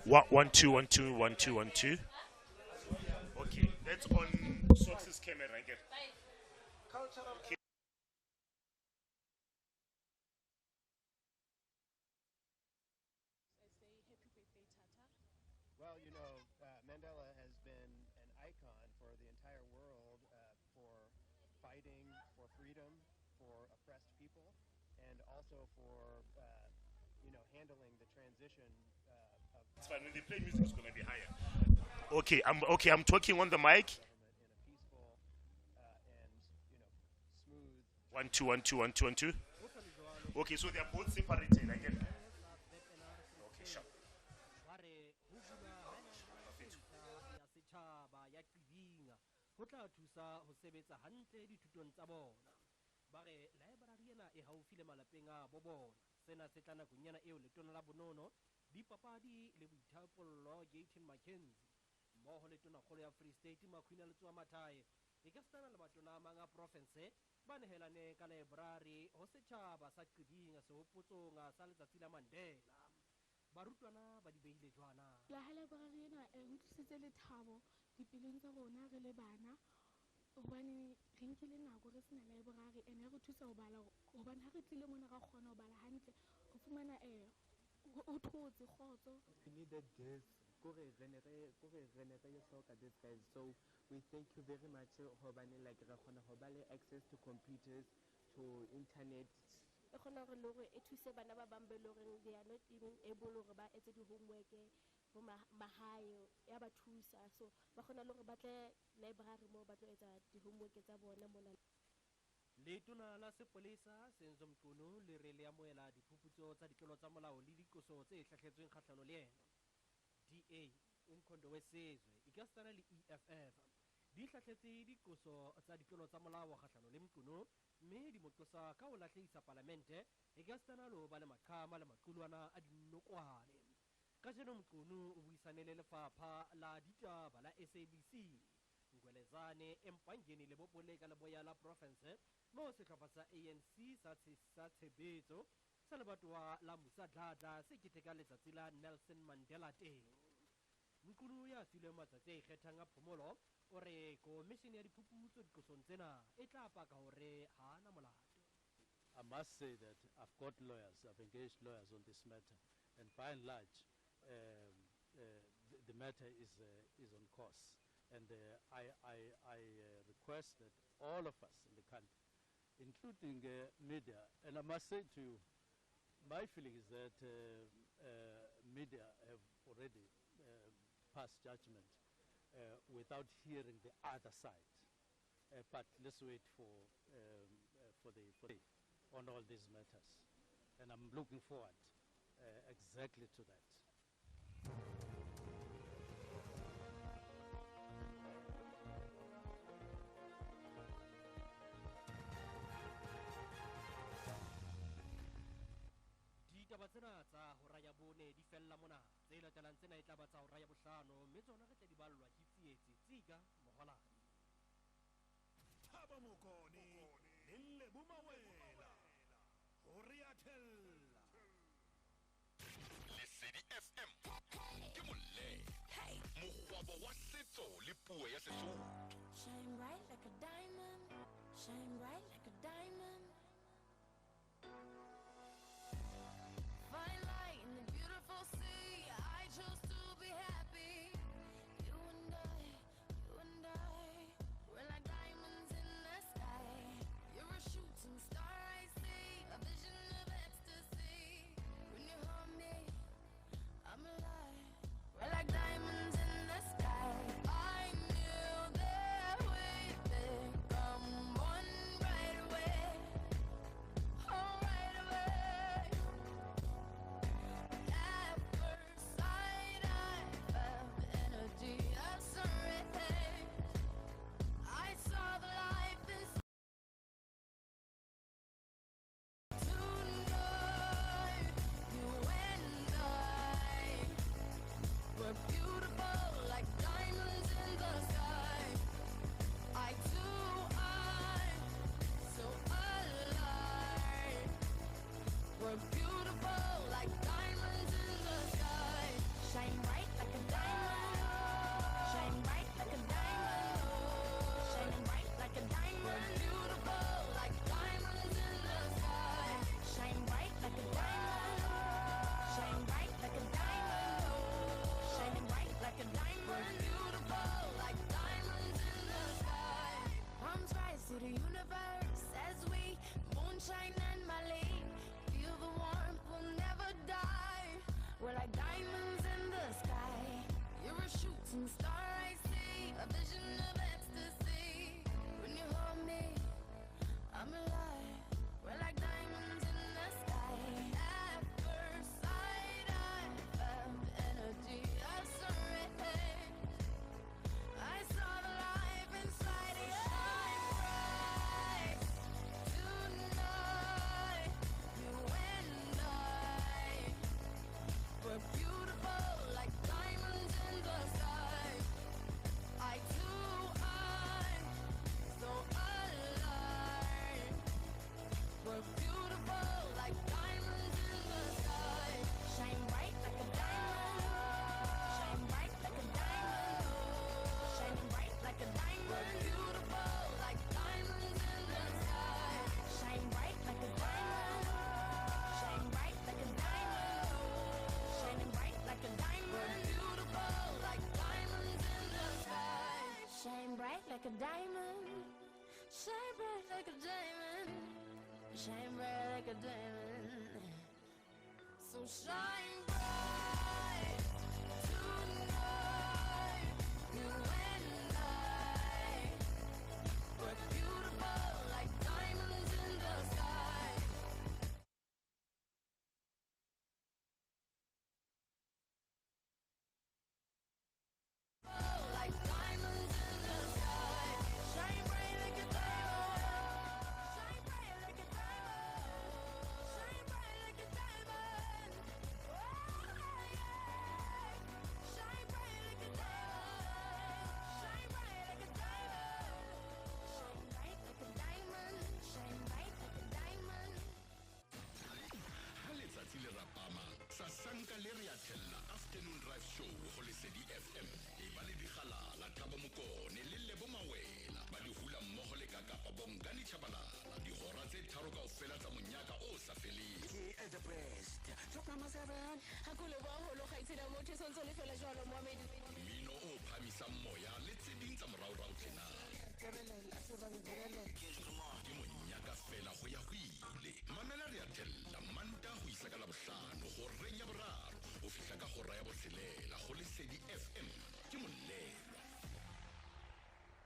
1 1 2 1 2 1 2 1 2. Okay, that's on Sox's camera. Okay. Well, you know, Mandela has been an icon for the entire world for fighting for freedom for oppressed people, and also for you know, handling the transition of. It's fine. When they play music, it's gonna be higher. Okay, I'm talking on the mic. In a peaceful and, you know, smooth. 1 2 1 2 1 2 1 2. Okay, so they are both separated again. Okay, sure. Ho tla thusa ho sebetsa hantle dithutong tsa bona. Ba re library ena e haufi le malapeng a bo bona. Sena se tla nakong ena eo letona la bonono, dipapadi le boithapollo Gayton McKenzie mmoho le tonakgolo ya Free State Makhwina Letsoha Mathae e ka sitana le matona a mang a province ba nehelane ka library ho setjhaba sa Qibing sehopotsong sa letsatsi la Mandela. Barutwana ba di behile jwana. La ha library ena e ho tlisitse lethabo dipelong tsa rona re le bana, hobane re nkile nako re sena library ene re thusa ho bala, hobane ha re tlile mona ra kgona ho bala hantle, re fumana ho thotse kgotso. We needed this. Kore re ne re hloka this, guys. So we thank you very much hobane like re kgona ho ba le access to computers, to internet. E kgona hore le hore e thuse bana ba bang be le horeng they are not even able hore ba etse di-homework bo mahae, ya ba thusa, so ba kgona le hore ba tle library moo ba tlo etsa di-homework tsa bona mona. Letona la sepolesa Senzo Mchunu le re le amohela diphuputso tsa ditlolo tsa molao le diqoso tse hlahletsweng kgahlano le yena. DA, Umkhonto weSizwe, ekasitana le EFF di hlahletse diqoso tsa ditlolo tsa molao kgahlano le Mchunu, mme di mo qosa ka ho lahlehisa palamente ekasitana le ho ba le maqhama le maqulwana a dinokwane. Kajeno Mchunu o buisane le lefapha la ditaba la SABC Ngwelezane Empangeni lebopong ka leboya la province moo sehlopha sa ANC sa tshebetso sa lebatowa la Musa Dladla se ketekang letsatsi la Nelson Mandela teng. Mchunu ya filweng matsatsi a ikgethang a phomolo o re komishene ya diphuputso diqosong tsena e tla paka hore ha ana molato. I must say that I've got lawyers, I've engaged lawyers on this matter, and by and large, the matter is on course. And I request that all of us in the country, including media, and I must say to you, my feeling is that media have already passed judgment without hearing the other side. But let's wait for the on all these matters, and I'm looking forward exactly to that. Ditaba tsena tsa hora ya bone di fella mona. Tse latelang tsena e tla ba tsa hora ya bohlano, mme tsona re tla di ballwa ke Tsietsi Tsika Moholane. Thabo Mokone le Lebo Mawela hore ya thella. Lesedi FM ke molle mokgwabo wa setso le puo ya Sesotho. Shine bright like a diamond, shine bright like a diamond. Find light in the beautiful sea. I chose to be happy. You and I, we're like diamonds in the sky. You're a shooting star I see, a vision of ecstasy. When you hold me, I'm alive. We're like diamonds in the sky. I knew that we'd become one right away. Shine bright like a diamond. So shine bright tonight. You and I, we're beautiful like diamonds in the sky. Like diamonds in the sky. Shine bright like a diamond. Shine bright like a diamond. Shine bright like a diamond. Oh, yeah. Shine bright like a diamond. Shine bright like a diamond. Shine bright like a diamond. Shine bright like a diamond. Ha letsatsi le rapama, sasanka le re a thella Afternoon Drive Show ho Lesedi FM. E ba le dikgalala, Thabo Mokone le Lebo Mawela ba di hula mmoho le Kakapa Bongani Tshabalala. Dihora tse tharo kaofela tsa monyaka o sa feleng. Ke the best. Top number 7. Ha ko leboha haholo kgaitsedi ya motho, e sontso le fela jwalo, Mohammed. Mmino o phahamisang moya le tse ding tsa moraorao tjena. Ke monyaka fela ho ya ho ile. Mamela re a thella Mantaha ho isa ka Labohlano horeng ya boraro ho fihla ka hora ya botshelela ho Lesedi FM. Ke molelwa.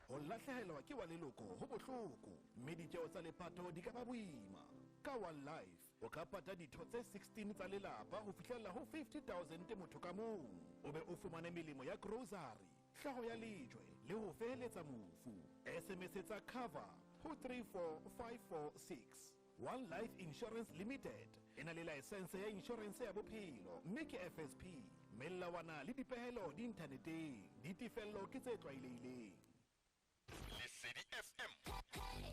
Ho lahlehelwa ke wa leloko ho bohloko, mme ditjeo tsa lepato di ka ba boima. Ka One Life o ka pata ditho tse 16 tsa lelapa ho fihlella ho 50 000 motho ka mong. O be o fumane melemo ya grocery, hlooho ya lejwe le ho feheletsa mofu. SMS tsa cover ho 34546. One Life Insurance Limited e na le laesense ya insurance ya bophelo mme ke FSP. Melawana le dipehelo di inthaneteng. Ditefello ke tse tlwaelehileng. Lesedi FM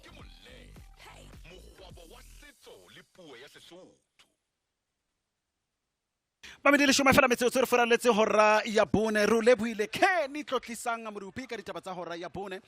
ke molemo, mokgwabo wa setso le puo ya Sesotho. Mamedi leshome fela metsotso re foraletse hora ya bone. Re o lebohile Kenny Tlotlisang Morupi ka ditaba tsa hora ya bone.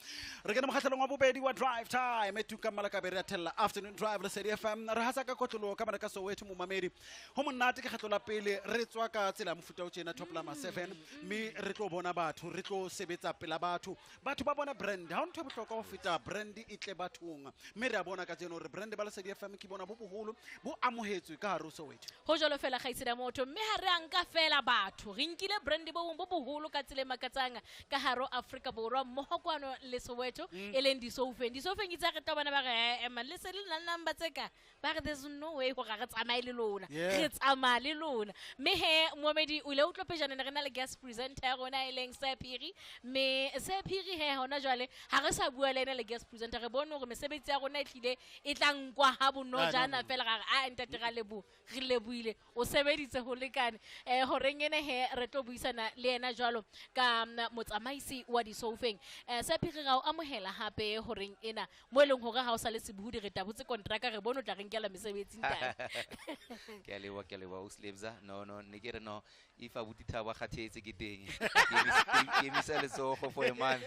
Re kene mokgahlelong wa bobedi wa Drive Time e tukang malakabe re a thella Afternoon Drive Lesedi FM. Re hasa ka kotloloho ka mona ka Soweto momamedi. Ho monate ke kgetlo la pele re tswa ka tsela ya mofuta o tjena Top Lama 7, mme re tlo bona batho, re tlo sebetsa pela batho. Batho ba bona brand, ha ho ntho e bohlokwa ho feta brand e tle bathong. Mme re a bona kajeno hore brand ba Lesedi FM ke bona bo boholo bo amohetswe ka hare ho Soweto. Ho jwalo fela kgaitsedi ya motho, mme ha re a nka fela batho, re nkile brand bo bong bo boholo ka tsela e makatsang ka hare ho Afrika Borwa mmoho kwano le Soweto, e leng Disoufeng. Disoufeng itse ha re tla bona ba re, eh, man, le se le na le number tse ka. Ba re there's no way hore ha re tsamaye le lona. Re tsamaya le lona. Mme he, moemedi, o ile o tlo pejana ne re na le guest presenter ya rona e leng Sephiri. Mme Sephiri he hona jwale ha re sa bua le ena le guest presenter, re bone hore mesebetsi ya rona e tlile e tla nkwa ha bonojana Ah, no, no, no. fela ra re, a ntate ra leboha, re lebohile, o sebeditse ho lekane. Horeng ena he re tlo buisana le yena jwalo ka motsamaisi wa Disoufeng. Sephiri ra o amohela hape horeng ena mo e leng hore ha o sa le sebohodi re tabotse kontraka, re bone o tla re nkela mesebetsi ntate. Ke a leboha, ke a leboha, ausi Lebza. No, no, ne ke re no, if abuti Thabo a kgathetse ke teng. Ke emisa letsogo for a month.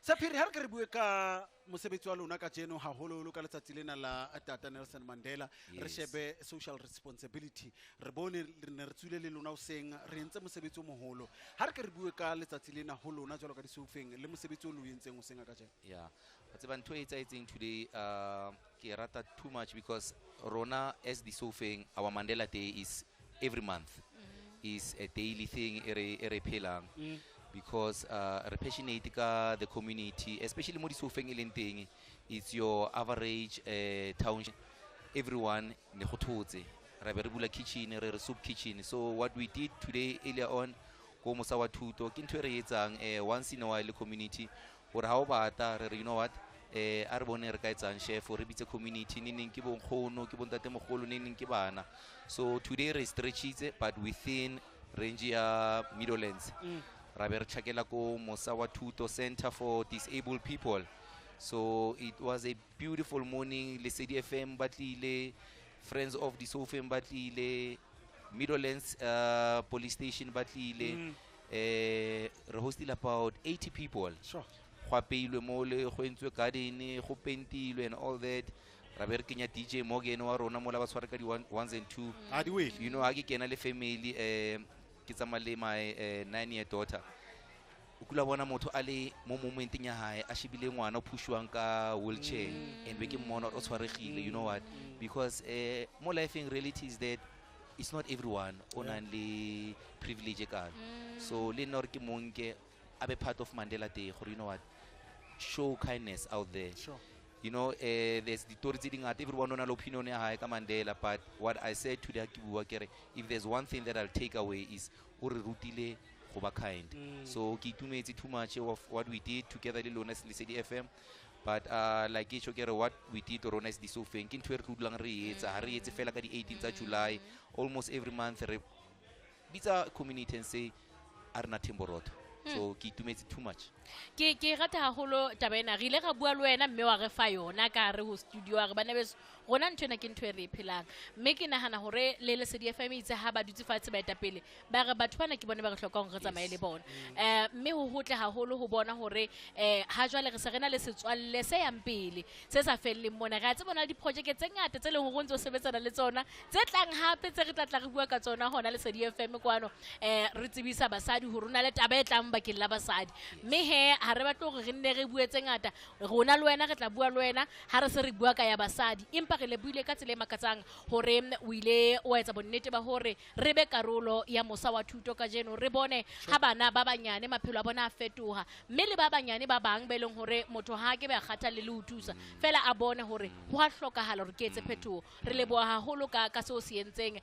Sephiri, ha re ke re bue ka mosebetsi wa lona kajeno haholoholo ka letsatsi lena la Tata Nelson Mandela. Re shebe social responsibility. Re bone re ne re tswile le lona hoseng, re entse mosebetsi o moholo. Ha re ke re bue ka letsatsi lena ho lona jwalo ka Disoufeng le mosebetsi o lo entseng hoseng a kajeno. Yeah. Wa tseba ntho e etsahetseng today, ke rata too much because rona as Disoufeng, our Mandela Day is every month. Is a daily thing e re phelang. Because re passionate ka the community, especially mo Disoufeng e leng teng, it's your average town. Everyone ne go thotse. Ra be re bula kitchen, re re soup kitchen. So what we did today earlier on ko Mosa wa Thuto, ke ntho e re etsang once in a while community, hore ha o bata re re, you know what, a re bone re ka etsang chef, re bitse community, ne neng ke bonkgono, ke bontatemogolo, ne neng ke bana. So today re stretchitse but within range ya Meadowlands. Ra be re tjhakela ko Mosa wa Thuto Center for Disabled People. So it was a beautiful morning. Lesedi FM ba tlile, Friends of Disoufeng ba tlile, Meadowlands Police Station ba tlile. Re hostile about 80 people. Go apeilwe mole, go entswe garden, go pentilwe and all that. Ra be re kenya DJ Morgan wa rona mola ba tshware ka di ones and two. Ah, di wele. You know, ha ke kena le family, ke tsamaya le my 9-year daughter. O kula bona motho a le mo momenteng ya hae a shebile ngwana o phushiwang ka wheelchair and be ke mmona o tshwaregile, you know what, because mo lifeng reality is that it's not everyone o nang le privilege e kalo. So le nna gore ke monke a be part of Mandela Day gore, you know what, show kindness out there. You know, there's ditori tse dingata, everyone o na le opinion ya hae ka Mandela, but what I said today ha ke bua ke re, if there's one thing that I'll take away is o re rutile go ba kind. So ke itumetse too much of what we did together le lona Lesedi FM, but like ke tjho ke re what we did rona is Disofeng ke ntho e re tlo dulang re e etsa, ha re etse fela ka di 18 tsa July, almost every month re bitsa community and say a rena Themborotho. So ke itumetse too much. Ke rata haholo taba ena, re ile ra bua le wena mme wa re fa yona ka hare ho studio, a re bana beso rona ntho ena ke ntho e re e phelang, mme ke nahana hore le Lesedi FM itse ha ba dutse fatshe baetapele ba re batho bana ke bone ba re hlokang hore re tsamaye le bona. Mme ho hotle haholo ho bona hore ha jwale re se re na le setswalle se yang pele se sa felleng mona. Re a tseba hona le diprojeke tse ngata tse leng hore o ntse o sebetsana le tsona tse tlang hape tse re tla tla re bua ka tsona hona Lesedi FM kwano, re tsebisa basadi hore ho na le taba e tlang bakeng la basadi, mme he ha re batle hore re nne re bue tse ngata, rona le wena re tla bua le wena ha re se re bua ka ya basadi, empa re lebohile ka tsela e makatsang hore o ile wa etsa bonnete ba hore re be karolo ya mosa wa thuto kajeno, re bone ha bana ba banyane maphelo a bona a fetoha, mme le ba banyane ba bang ba e leng hore motho ha ke be a kgathalle le ho thusa fela a bone hore ho a hlokahala hore ke etse phetoho. Re leboha haholo ka seo se entseng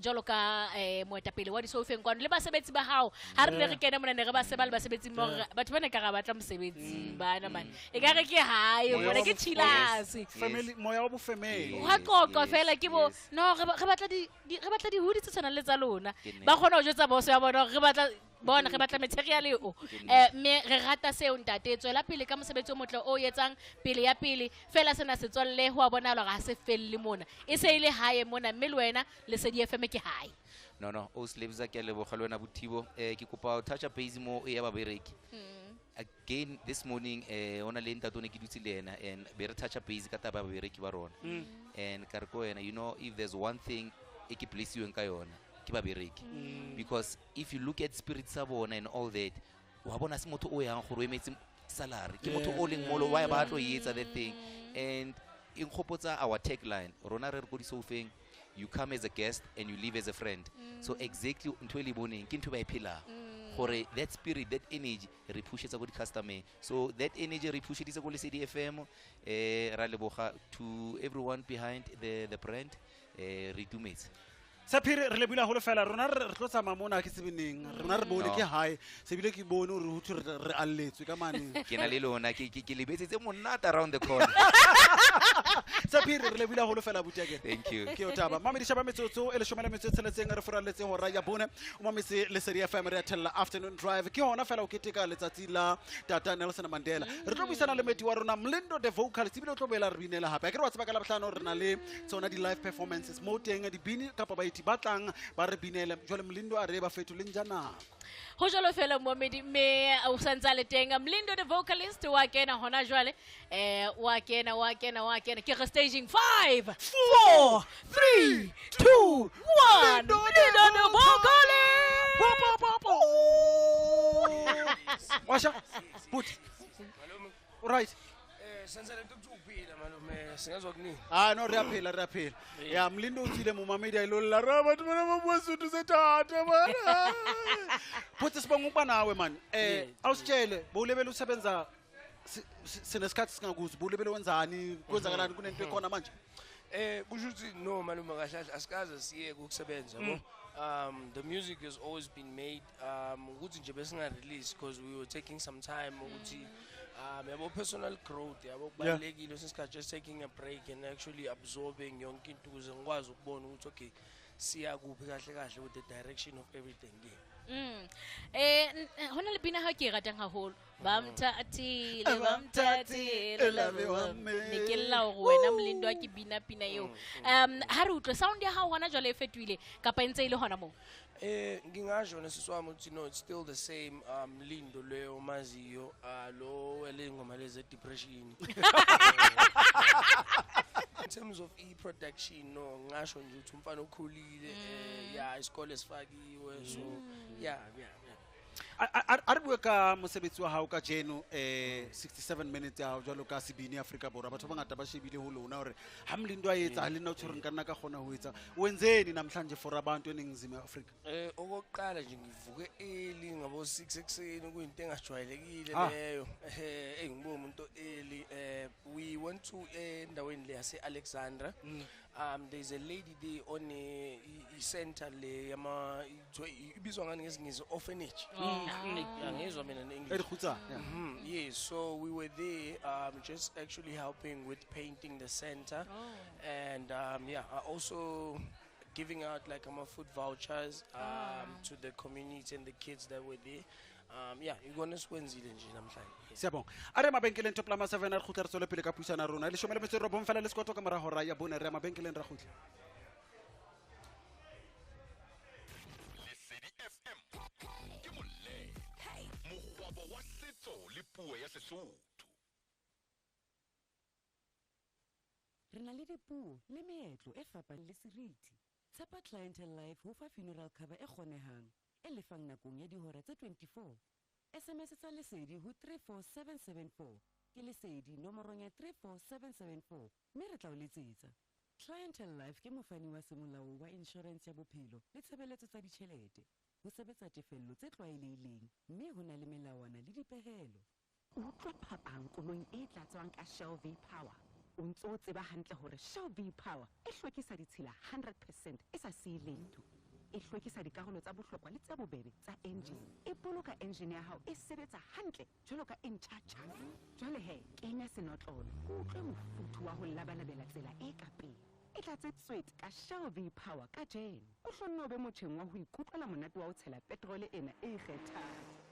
jwalo ka moetapele wa Disofeng kwano le basebetsi ba hao. Ha re ne re kene mona ne re ba seba le basebetsi mmoho, batho ba ne ka ra batla mosebetsi bana mane, e ka re ke hae Moya mona wa ke chilase. Family, moya wa bofemele. Hwa qoqwa fela ke bo no re batla re batla dihudi tse tshwanang le tsa lona, Ke nnete. ba kgona ho jwetsa boss ya bona hore re batla bona, re batla material eo. Ke nnete. Mme re rata seo ntate, tswela pele ka mosebetsi o motle o etsang pele ya pele fela sena setswalle ho a bonahala hore ha se felle mona, e se e le hae mona, mme le wena Lesedi FM ke hae. No, o Slebza ke a leboga le wena Bothibo. Ke kopa ho touch base mo e ya babereki. Again this morning ona le ntate o ne ke dutse le yena and be re touch base ka taba ya babereki ba rona. And ka re ko wena, you know, if there's one thing e ke blessiweng ka yona ke babereki. Because if you look at spirit sa bona and all that, wa bona se motho o yang gore o emetse salary, ke motho o leng molo wa ya ba tlo e etsa that thing. And e nkgopotsa our tagline, rona re re ko Disofeng, you come as a guest and you leave as a friend. So exactly ntho e le boneng ke ntho e ba e phelang. Gore that spirit, that energy re pushetsa ko di-customer. So that energy re pusheditse ko Lesedi FM, ra leboga to everyone behind the brand, re itumetse. Sephiri re lebile haholo fela, rona re tlo tsamaya mona ke tsebe neng, rona re bone No. ke hae, se bile ke bone hore ho thwe re alletswe ka mane. Ke na le lona, ke lebetse tse monate around the corner. Sephiri re lebile haholo fela abuti akere. Thank you. Ke o taba. Mamedi shaba metsotso e leshome le metso e tsheletseng re furalletse hora ya bone. O mametse Lesedi FM re a thella Afternoon Drive. Ke hona fela o keteka letsatsi la Tata Nelson Mandela. Re tlo buisana le moeti wa rona Mlindo the vocalist, ebile o tlo boela re binela hape. Akere wa tseba ka Labohlano re na le tsona di-live performances mo teng dibini kapa baeti ba tlang ba re binele. Jwale Mlindo a re ba fetoleng ja nako. Ho jwalo fela momedi, mme o santse a le teng Mlindo the vocalist wa kena hona jwale. Wa kena, wa kena, wa kena. Ke re staging 5, 4, 3, 2, 1. Mlindo the Mlindo the vocalist. Bo, bo, bo, bo. Washa, put. Malome. Right. Senza lento kuthiwa uphila malome, singezwa kunini? Ah no, re a phela, re a phela. Ya Mlindo o tswile momamedi a ilo lla, ra batho bana ba bua Sotho se thata man. Futhi sibonga ukuba nawe man. Awusitshele, bowulebele usebenza sinesikhathi singakuzwi, bowulebele wenzani, kwenzakalani kunento ekhona manje? Kusho ukuthi no malume kahle kahle asikaze siyeke ukusebenza yabo. The music has always been made, ukuthi nje besinga release because we were taking some time ukuthi yabo personal growth yabo kubalulekile since just taking a break and actually absorbing yonke into ukuze ngikwazi ukubona ukuthi okay siya kuphi kahle kahle with the direction of everything. Hona le pina ha ke e ratang haholo. Ba mthatile, ba mthatile, love wa mme. Ne ke lla hore wena Mlindo ha ke bina pina eo. Ha re utlwe sound ya hao hona jwale e fetohile kapa e ntse e le hona moo? Ngingasho nesiswami ukuthi no, it's still the same, Mlindo leyo maziyo, lo welengoma lezi depression. In terms of e-production, no, ngasho nje ukuthi umfana okhulile, yeah, isikole sifakiwe, so yeah, yeah, yeah. A re bue ka mosebetsi wa hao kajeno, 67 minutes ya hao jwalo ka sebini Afrika Borwa. Batho ba bangata ba shebile ho lona hore ha Mlindo a etsa, le nna o tshwere nka nna ka kgona ho etsa. Wenzeni namhlanje for abantu eNingizimu Afrika? Okokuqala nje ngivuke early ngabo 6 ekuseni, kuyinto engajwayelekile leyo. Ngibe umuntu early. We went to endaweni le yase Alexandra. There's a lady there on a center le yama ibizwa ngani ngesingisi, orphanage. Angizwa mina ne-English. Erikgutsa, yeah. Yes, so we were there just actually helping with painting the center. And yeah, also giving out like food vouchers to the community and the kids that were there. Yeah, ikona sikwenzile nje namhlanje. Yeah. Siyabonga. A re mabenkeleng, Top Lama 7, re kgutla re tswele pele ka puisano ya rona. 19 fela le sekoto ka mora hora ya 4, re ya mabenkeleng, ra kgutla. Lesedi FM ke molemo, mokgwabo wa setso le puo ya Sesotho. Re na le dipuo le meetlo e fapaneng le seriti. Tshepa Clientele Life ho fa funeral cover e kgonehang, e lefang nakong ya dihora tse 24. SMS tsa Lesedi ho 34774. Ke Lesedi nomorong ya 34774, mme re tla o letsetsa. Clientele Life ke mofani wa semolao wa insurance ya bophelo le tshebeletso tsa ditjhelete. Ho sebetsa tefello tse tlwaelehileng, mme ho na le melawana le dipehelo. Utlwa phapang koloing e tlatswang ka Shell V Power. O ntso o tseba hantle hore Shell V Power e hlwekisa ditshila 100% e sa siye letho. E hlwekisa dikarolo tsa bohlokwa le tse bobebe tsa engine. E boloka engine ya hao e sebetsa hantle jwalo ka e ntjha-tjha. Jwale he, kenya senotlolo, o utlwe mofuthu wa ho labalabela tsela e ka pele. E tlatse tswete ka Shell V Power kajeno. O hlonne o be motjheng wa ho ikutlwela monate wa ho tshela petrole ena e ikgethang.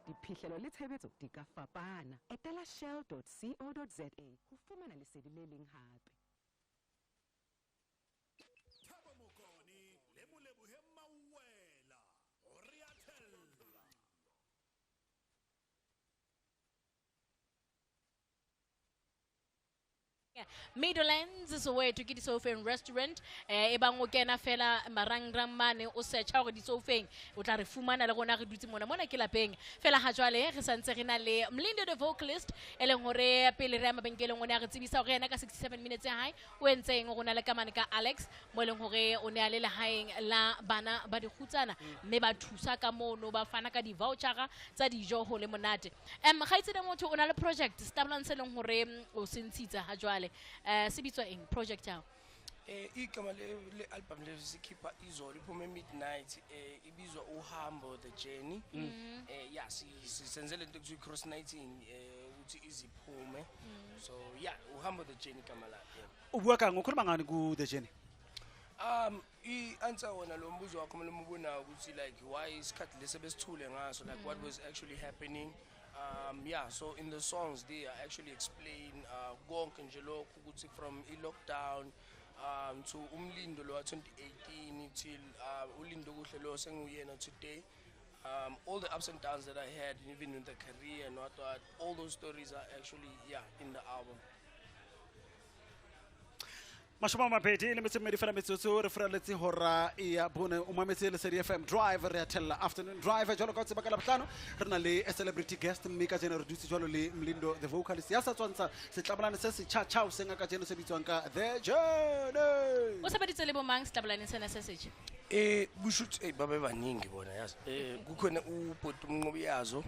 Diphihlelo le tshebetso di ka fapana. Etela shell.co.za ho fumana lesedi le leng hape. Thabo Mokone le Molebohe Mawela, re a thella. Meadowlands Soweto ke Disoufeng restaurant, e bang o kena fela marangrang mane o searcha hore Disoufeng, o tla re fumana le rona re dutse mona, mona ke lapeng fela. Ha jwale re santse re na le Mlindo the vocalist, e leng hore pele re ya mabenkeleng o ne a re tsebisa hore yena ka 67 minutes ya hae o entseng. Rona le kamane ka Alex mo e leng hore o ne a le lehaeng la bana ba dikgutsana, mme ba thusa ka mono, ba fana ka di-vouchera tsa dijo, ho le monate. Kgaitsedi motho, o na le project stablang se leng hore o se ntshitse ha jwale, se bitswa eng project ya hao? Igama le album le sikhipha izolo, iphume midnight, ibizwa Uhambo, The Journey. Yeah, senze lento ekuthiwa cross 19 ukuthi iziphume. So yeah, Uhambo The Journey igama lakhe. Yeah. O bua kang, o khuluma ngani ku The Journey? I-answer wona lo mbuzo wakho kumele ubunawo ukuthi like why isikhathi lesi besithule ngaso, like what was actually happening. Yeah, so in the songs there I actually explain konke nje lokhu ukuthi from i-lockdown to umlindo lo wa 2018 till ulindo kuhle lo senguyena today, all the ups and downs that I had, even in the career and what, all those stories are actually, yeah, in the album. 22 fela metsotso re furaletse hora ya 4. O mametse Lesedi FM Drive, re a thella Afternoon Drive. Jwalo ka o tseba, ka Labohlano re na le a celebrity guest, mme kajeno re dutse jwalo le Mlindo the vocalist ya sa tswantsha setlabolane se setjha-tjhao senga kajeno se bitswang ka The Journey. O sebeditse le bomang setlabolaneng sena se setjha? Kusho ukuthi babe baningi bona, yazi. Kukhona ubhuti uMnqobiyazo,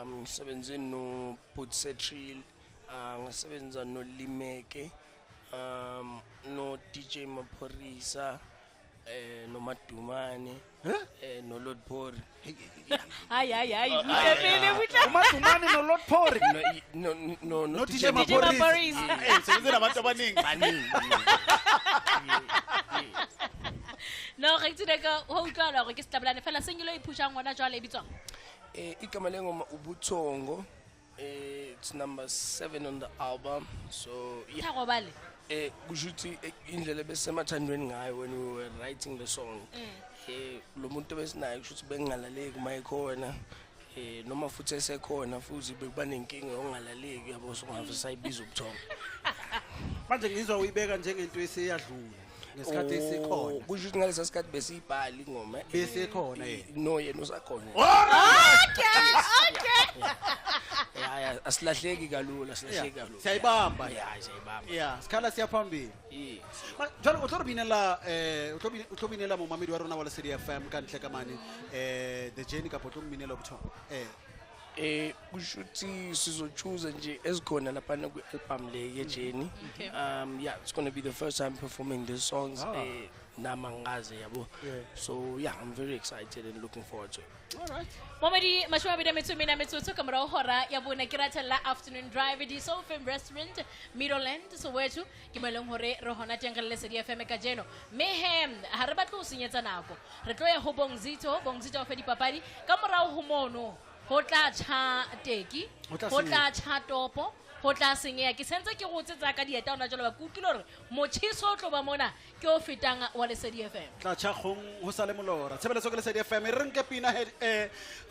ngisebenze no Bhuti Setril, ngisebenza no Limeke, no DJ Maphorisa, no Madumane, no Lord Pori. Hayi, hayi, hayi, butle pele, butle. Umadumane no Lord Pori? No, no, no, No DJ DJ Maphorisa. Maphorisa. Sebenze nabantu abaningi. Baningi. No re tsile ka ho utlwala hore ke setlabolane fela sengelo e phushang ngwana jwale e bitswang. Igama lengoma Ubuthongo. It's number 7 on the album. So yeah. Thabo bale. Kusho ukuthi indlela besemathandweni ngayo when we were writing the song. Lo muntu besinaye kusho ukuthi bengingalaleki uma ekhona. Noma futhi esekhona futhi bekuba nenkinga yokungalaleki, yabo, so ngabe sayibiza ubuthongo. Manje ngizwa uyibeka njengento eseyadlula. Ngesikhathi esikhona. Kusho ukuthi ngalesa sikhathi besiyibhala ingoma. Besekhona yena. No, yena usakhona. Okay. Ya, asilahleki kalula, asilahleki kalula. Siyayibamba. Ya, siyayibamba. Ya, sikhala siyaphambili. Yes. Jwale o tlo re binela o tlo binela momamedi wa rona wa Lesedi FM ka ntle ka mane The Journey kapa o tlo mminela bothoko. Kusho ukuthi sizochoose nje ezikhona laphana kwi-album le ye-Journey. Okay. Yeah, it's going to be the first time performing these songs. Ah. Nami angikaze yabo. Yeah. So yeah, I'm very excited and looking forward to it. All right. Momedi 24 metsotso ka morao hora ya bone ke rathella Afternoon Drive di Soul Restaurant Middleland Soweto ke mo e leng hore re hona teng re le Lesedi FM kajeno mme he ha re batle ho senyetsa nako re tlo ya ho Bongzito. Bongzito wa fe dipapadi ka morao ho mono ho tla tjha teki, Ho tla ho tla senyeha. tjha topo, ho tla senyeha. Ke sentse ke rotse tsa ka dieta hona jwale, ba ke utlwile hore motjheso o tlo ba mona ke o fetang wa Lesedi FM. Tla tjha kgong ho sale molora. Tshebeletso ke Lesedi FM. Re nke pina he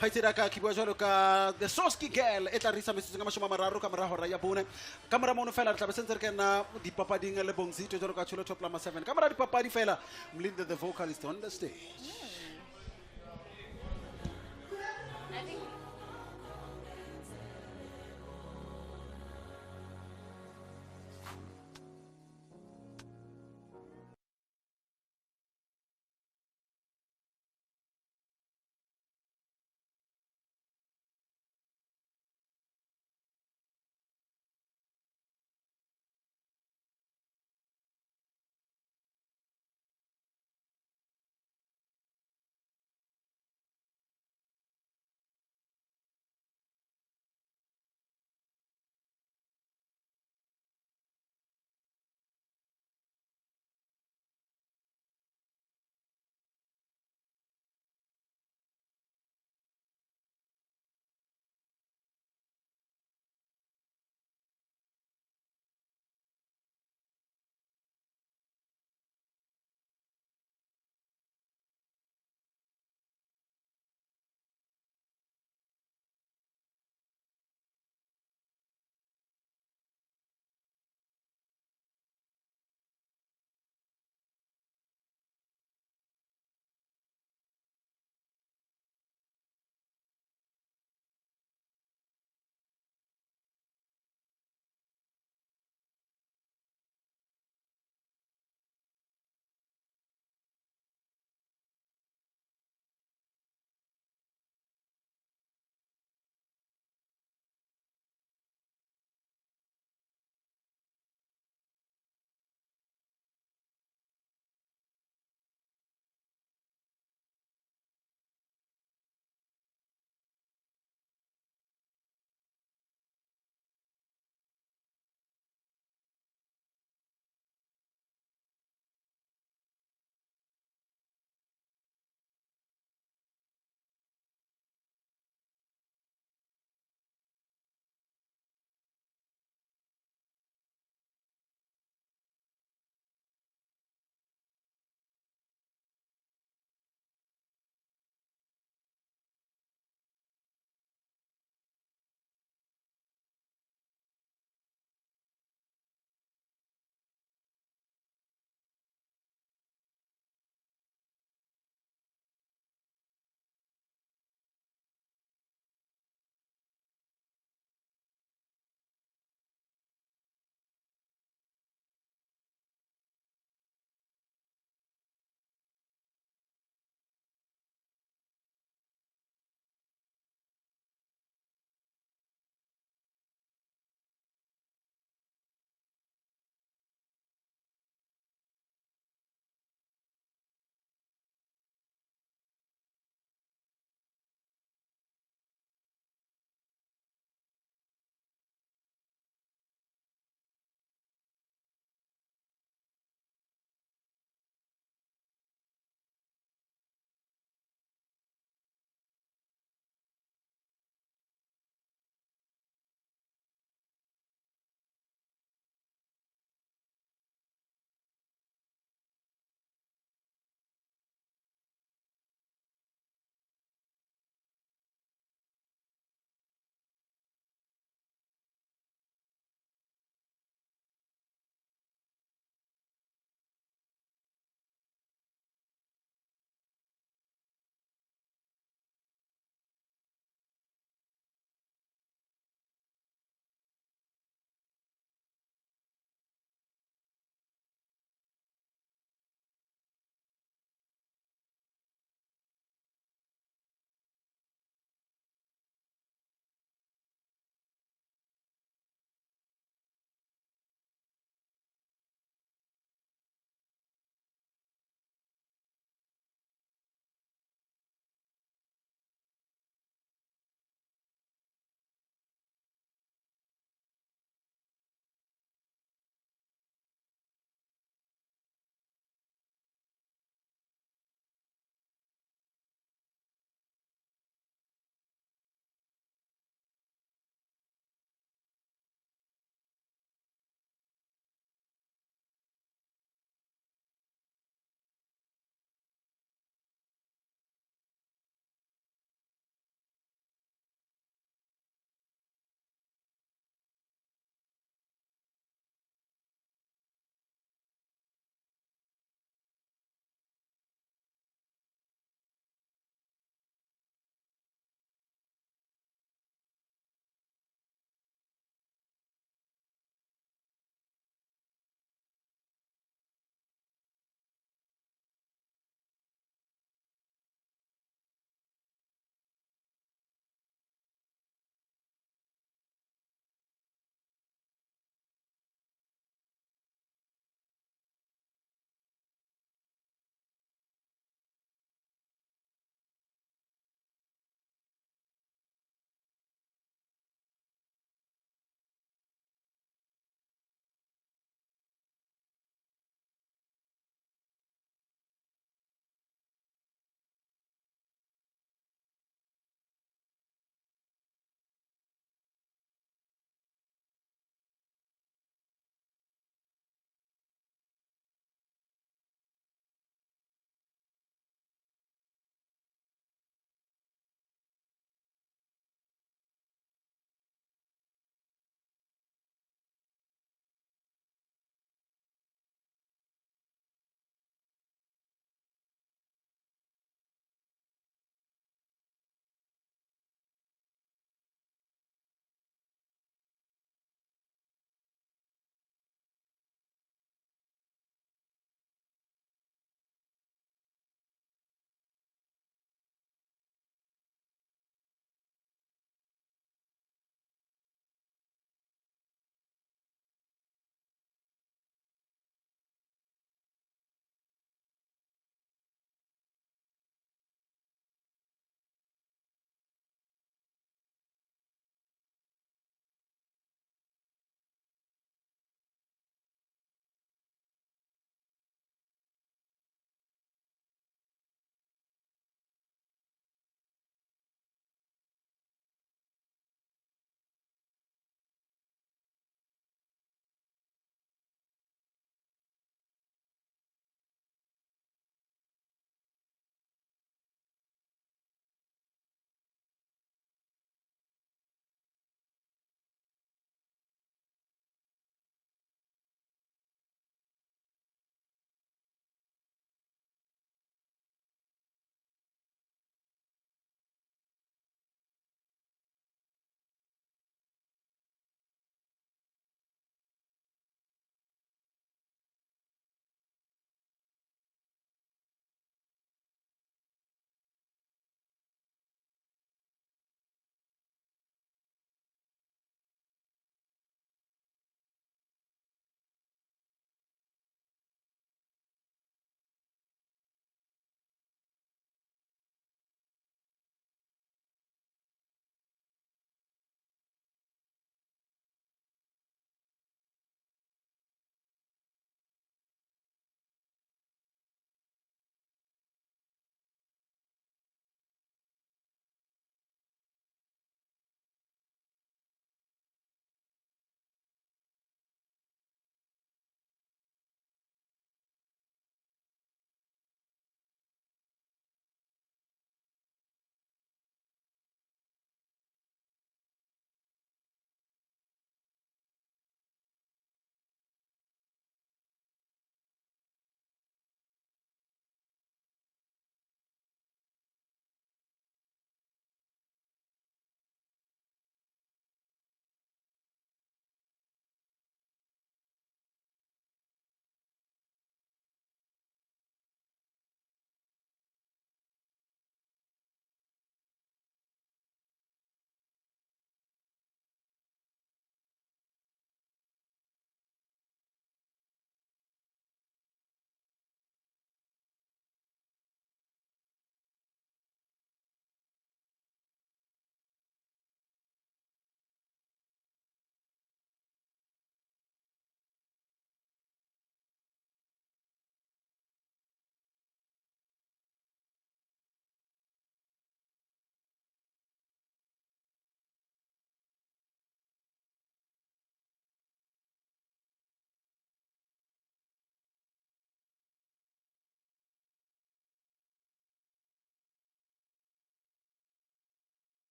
kgaitsedi ya ka ke bua jwalo ka The Soski Girl e tla re isa metsotsong a 30 ka mora hora ya bone. Ka mora mono fela re tla be sentse re kena dipapading le Bongzito jwalo ka Tsholo Top Lama 7. Ka mora dipapadi fela Mlinde the vocalist on the stage. I think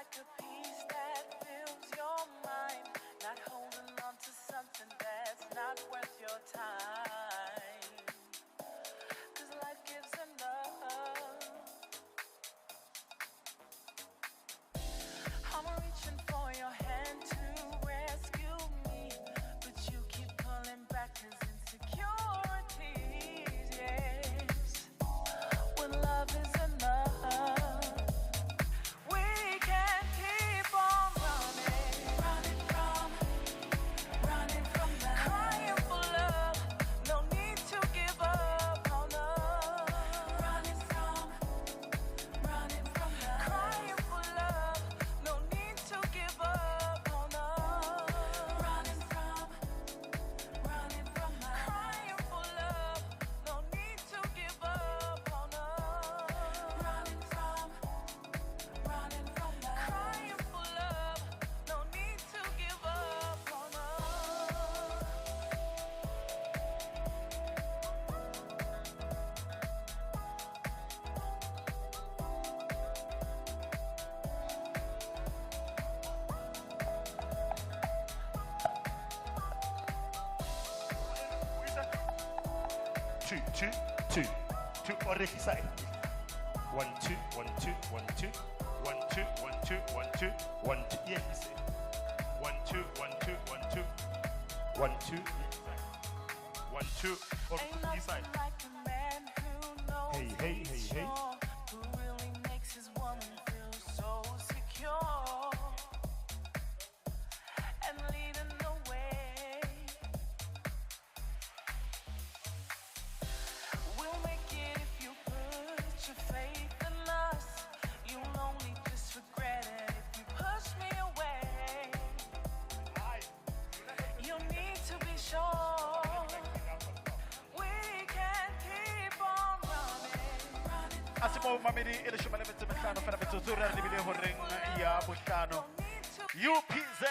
like a peace that fills your mind, not holding on to something that's not worth your time. 'Cause life gives enough. I'm reaching for your hand to rescue me, but you keep pulling back 'cause insecurities, yes. When love is enough, we can keep on running, running from that, crying for love. No need to give up on us. Running from that, crying for love. No need to give up on us. Running from that, crying for love. No need to give up on us. Running from that, crying for love. No need to give up on us. Two, two, two, two. Or rehlisa e. 1 2 1 2 1 2 1 2 1 2 1 2 1 2. Yehlise. 1 2 1 2 1 2 1 2. 1 2. Or Ain't this side. nothing like a man who knows Hey, hey, he's hey, hey. sure, who really makes his woman feel so secure and leading the way. We'll make it if you put your faith in us. You'll only just regret it if you push me away. You need to be sure. We can keep on running, running. A se mo mamedi e 15 fela metsotso re lebile horeng ya bohlano. UPZ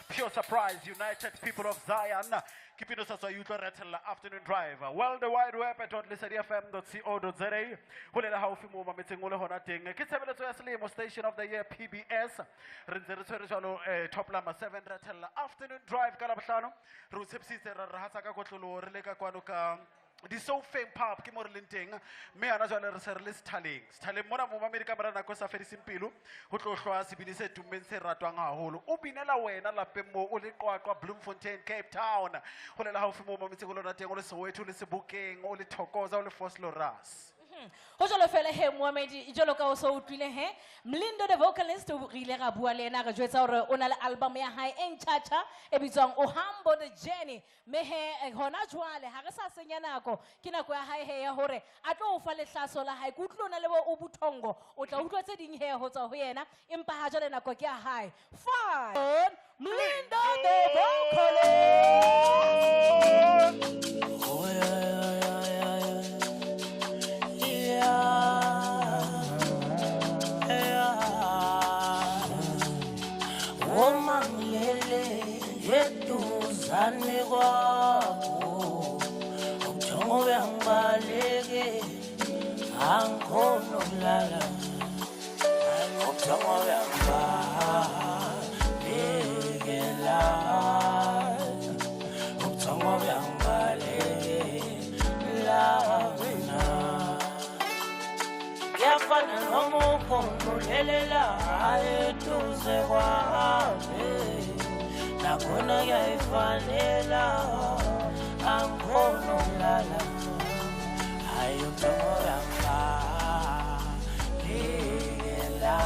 Pure Surprise, United People of Zion. Ke pino sa tswa e utlwa re thella Afternoon Drive. World Wide Web at lesedifm.co.za. Ho lela haufi mo mametseng o le hona teng. Ke tshebeletso ya selemo Station of the Year PBS. Re ntse re tshwere jwalo top number 7 re thella Afternoon Drive ka Labohlano. Re o tshepisitse re rahatsa ka kotloloho re leka kwano ka Disofeng Pub ke mo re leng teng, mme hana jwale re se re le Sethaleng. Sethaleng mona momamedi ka mora nako e sa fediseng pelo ho tlo hlwa sebini se tummeng se ratwang haholo. O binela wena lapeng moo o le Qwaqwa, Bloemfontein, Cape Town. Ho lela haufi moo mametseng o lona teng, o le Soweto, o le Sebokeng, o le Thokoza, o le Vosloorus. Ho jwalo fela he moamedi jwalo ka o so utlwile he Mlindo the vocalist o re ile ra bua le yena re jwetsa hore o na le album ya hae e ntjhatjha e bitswang Uhambo the Journey. Mme he hona jwale ha re sa senya nako, ke nako ya hae he ya hore a tlo o fa lehlaso la hae. Ke utlwile o na le bo o bothongo, o tla utlwa tse ding he ho tswa ho yena, empa ha jwale nako ke ya hae. Fine Mlindo the vocalist. Oh yeah, yeah, yeah, yeah. Uma ngilele eduzane kwakho, ubuthongo buyangibaleke, angikhoni ukulala. Ubuthongo buyangibalekela, ubuthongo buyangibalekela wena. Kuyafana noma ukhona ulelela eduze kwami, nakhona kuyayifanela, angikhoni ukulala. Hhayi ubuthongo buyangibalekela,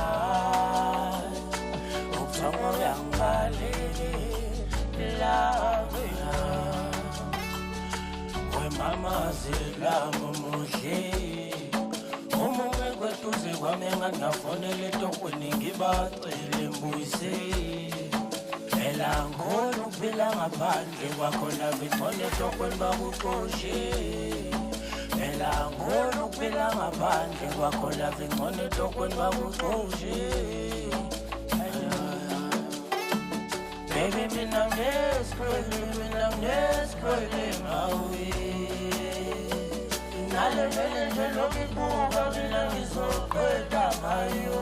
ubuthongo buyangibalekela wena. Wemama zilama muhle, uma ungekho eduze kwami engangafonela etokweni ngibacele mbuyise. Phela ngikhona ukuphila ngaphandle kwakho nabingcono etokweni bakuxoshe. Phela ngikhona ukuphila ngaphandle kwakho nabingcono etokweni bakuxoshe. Baby mina nginesikhwele, mina nginesikhwele ngawe. Nale vele nje lokhu ibuka mina ngizoqeda ngayo.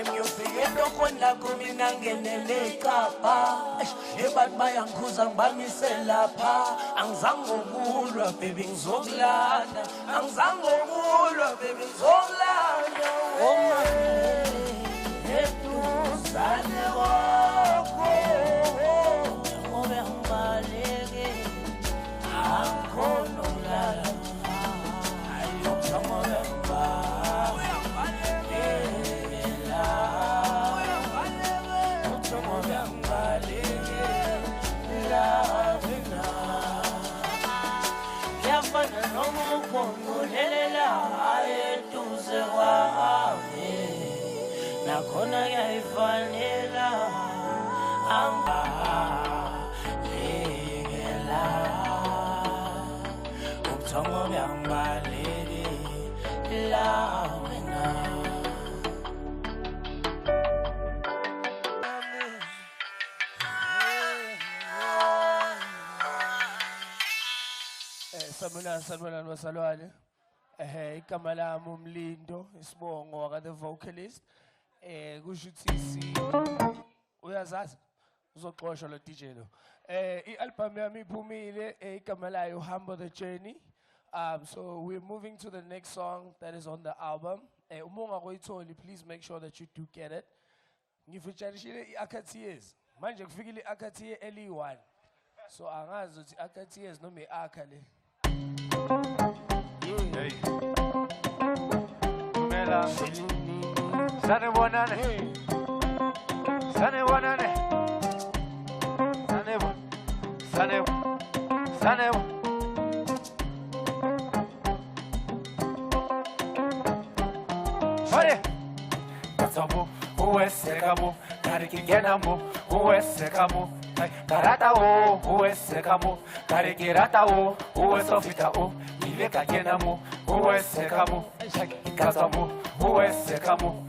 Ngiyofika etohweni lakho mina ngenele iKapa. Abantu bayangikhuza ngibamise lapha. Angizange ukulwa baby ngizokulanda. Angizange ukulwa baby ngizokulanda. Oh eduzane kwakho ngobe ngibaleke angikhona ukulala. Ayokuthi nakhona kuyayifanela angibalekela ubuthongo buyangibalekela wena. Sanibonani, sanibonani bazalwane. Igama lami uMlindo, isibongo waka the vocalist. Kusho ukuthi si uyazazi uzoxoshwa lo DJ lo. I-album yami iphumile, igama layo Humble the Journey. So we're moving to the next song that is on the album. Uma ungakuyitholi, please make sure that you do get it. Ngifeaturishile i-Akatiers. Manje kufikile i-Akatier eli-1. So angazi ukuthi i-Akatiers noma i-Aka le. Hey. Dumela. Sanibonani. Sanibonani. Sanibon. Sanibon. Sanibon. Hore. Katsambo, uwesekamo, karikingenamo, uwesekamo. Karata o, uwesekamo, karikirata o, uwesofita o, ile kakenamo, uwesekamo, katsambo, uwesekamo.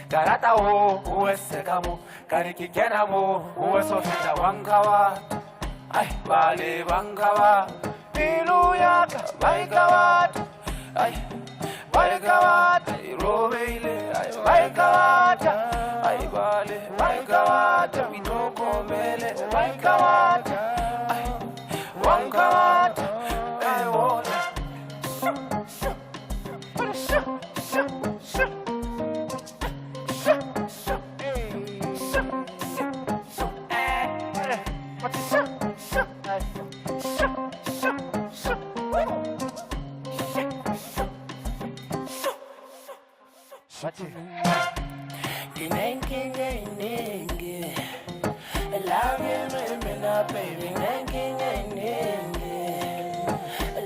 Karata o, uwesekamo, karikingenamo, uwesofita wangawa. Ay, bale wangawa, ilu yaka, baikawat. Ay, baikawat, robeile, ay, baikawat. Ay, bale, baikawat, minokomele, baikawat. Ay, wankawat, ay, wona. Shu, shu, shu, shu, shu, shu, shu, shu, shu, shu, shu, shu, shu, shu, shu. Nginenkinga eningi la kimi mina baby, nginenkinga eningi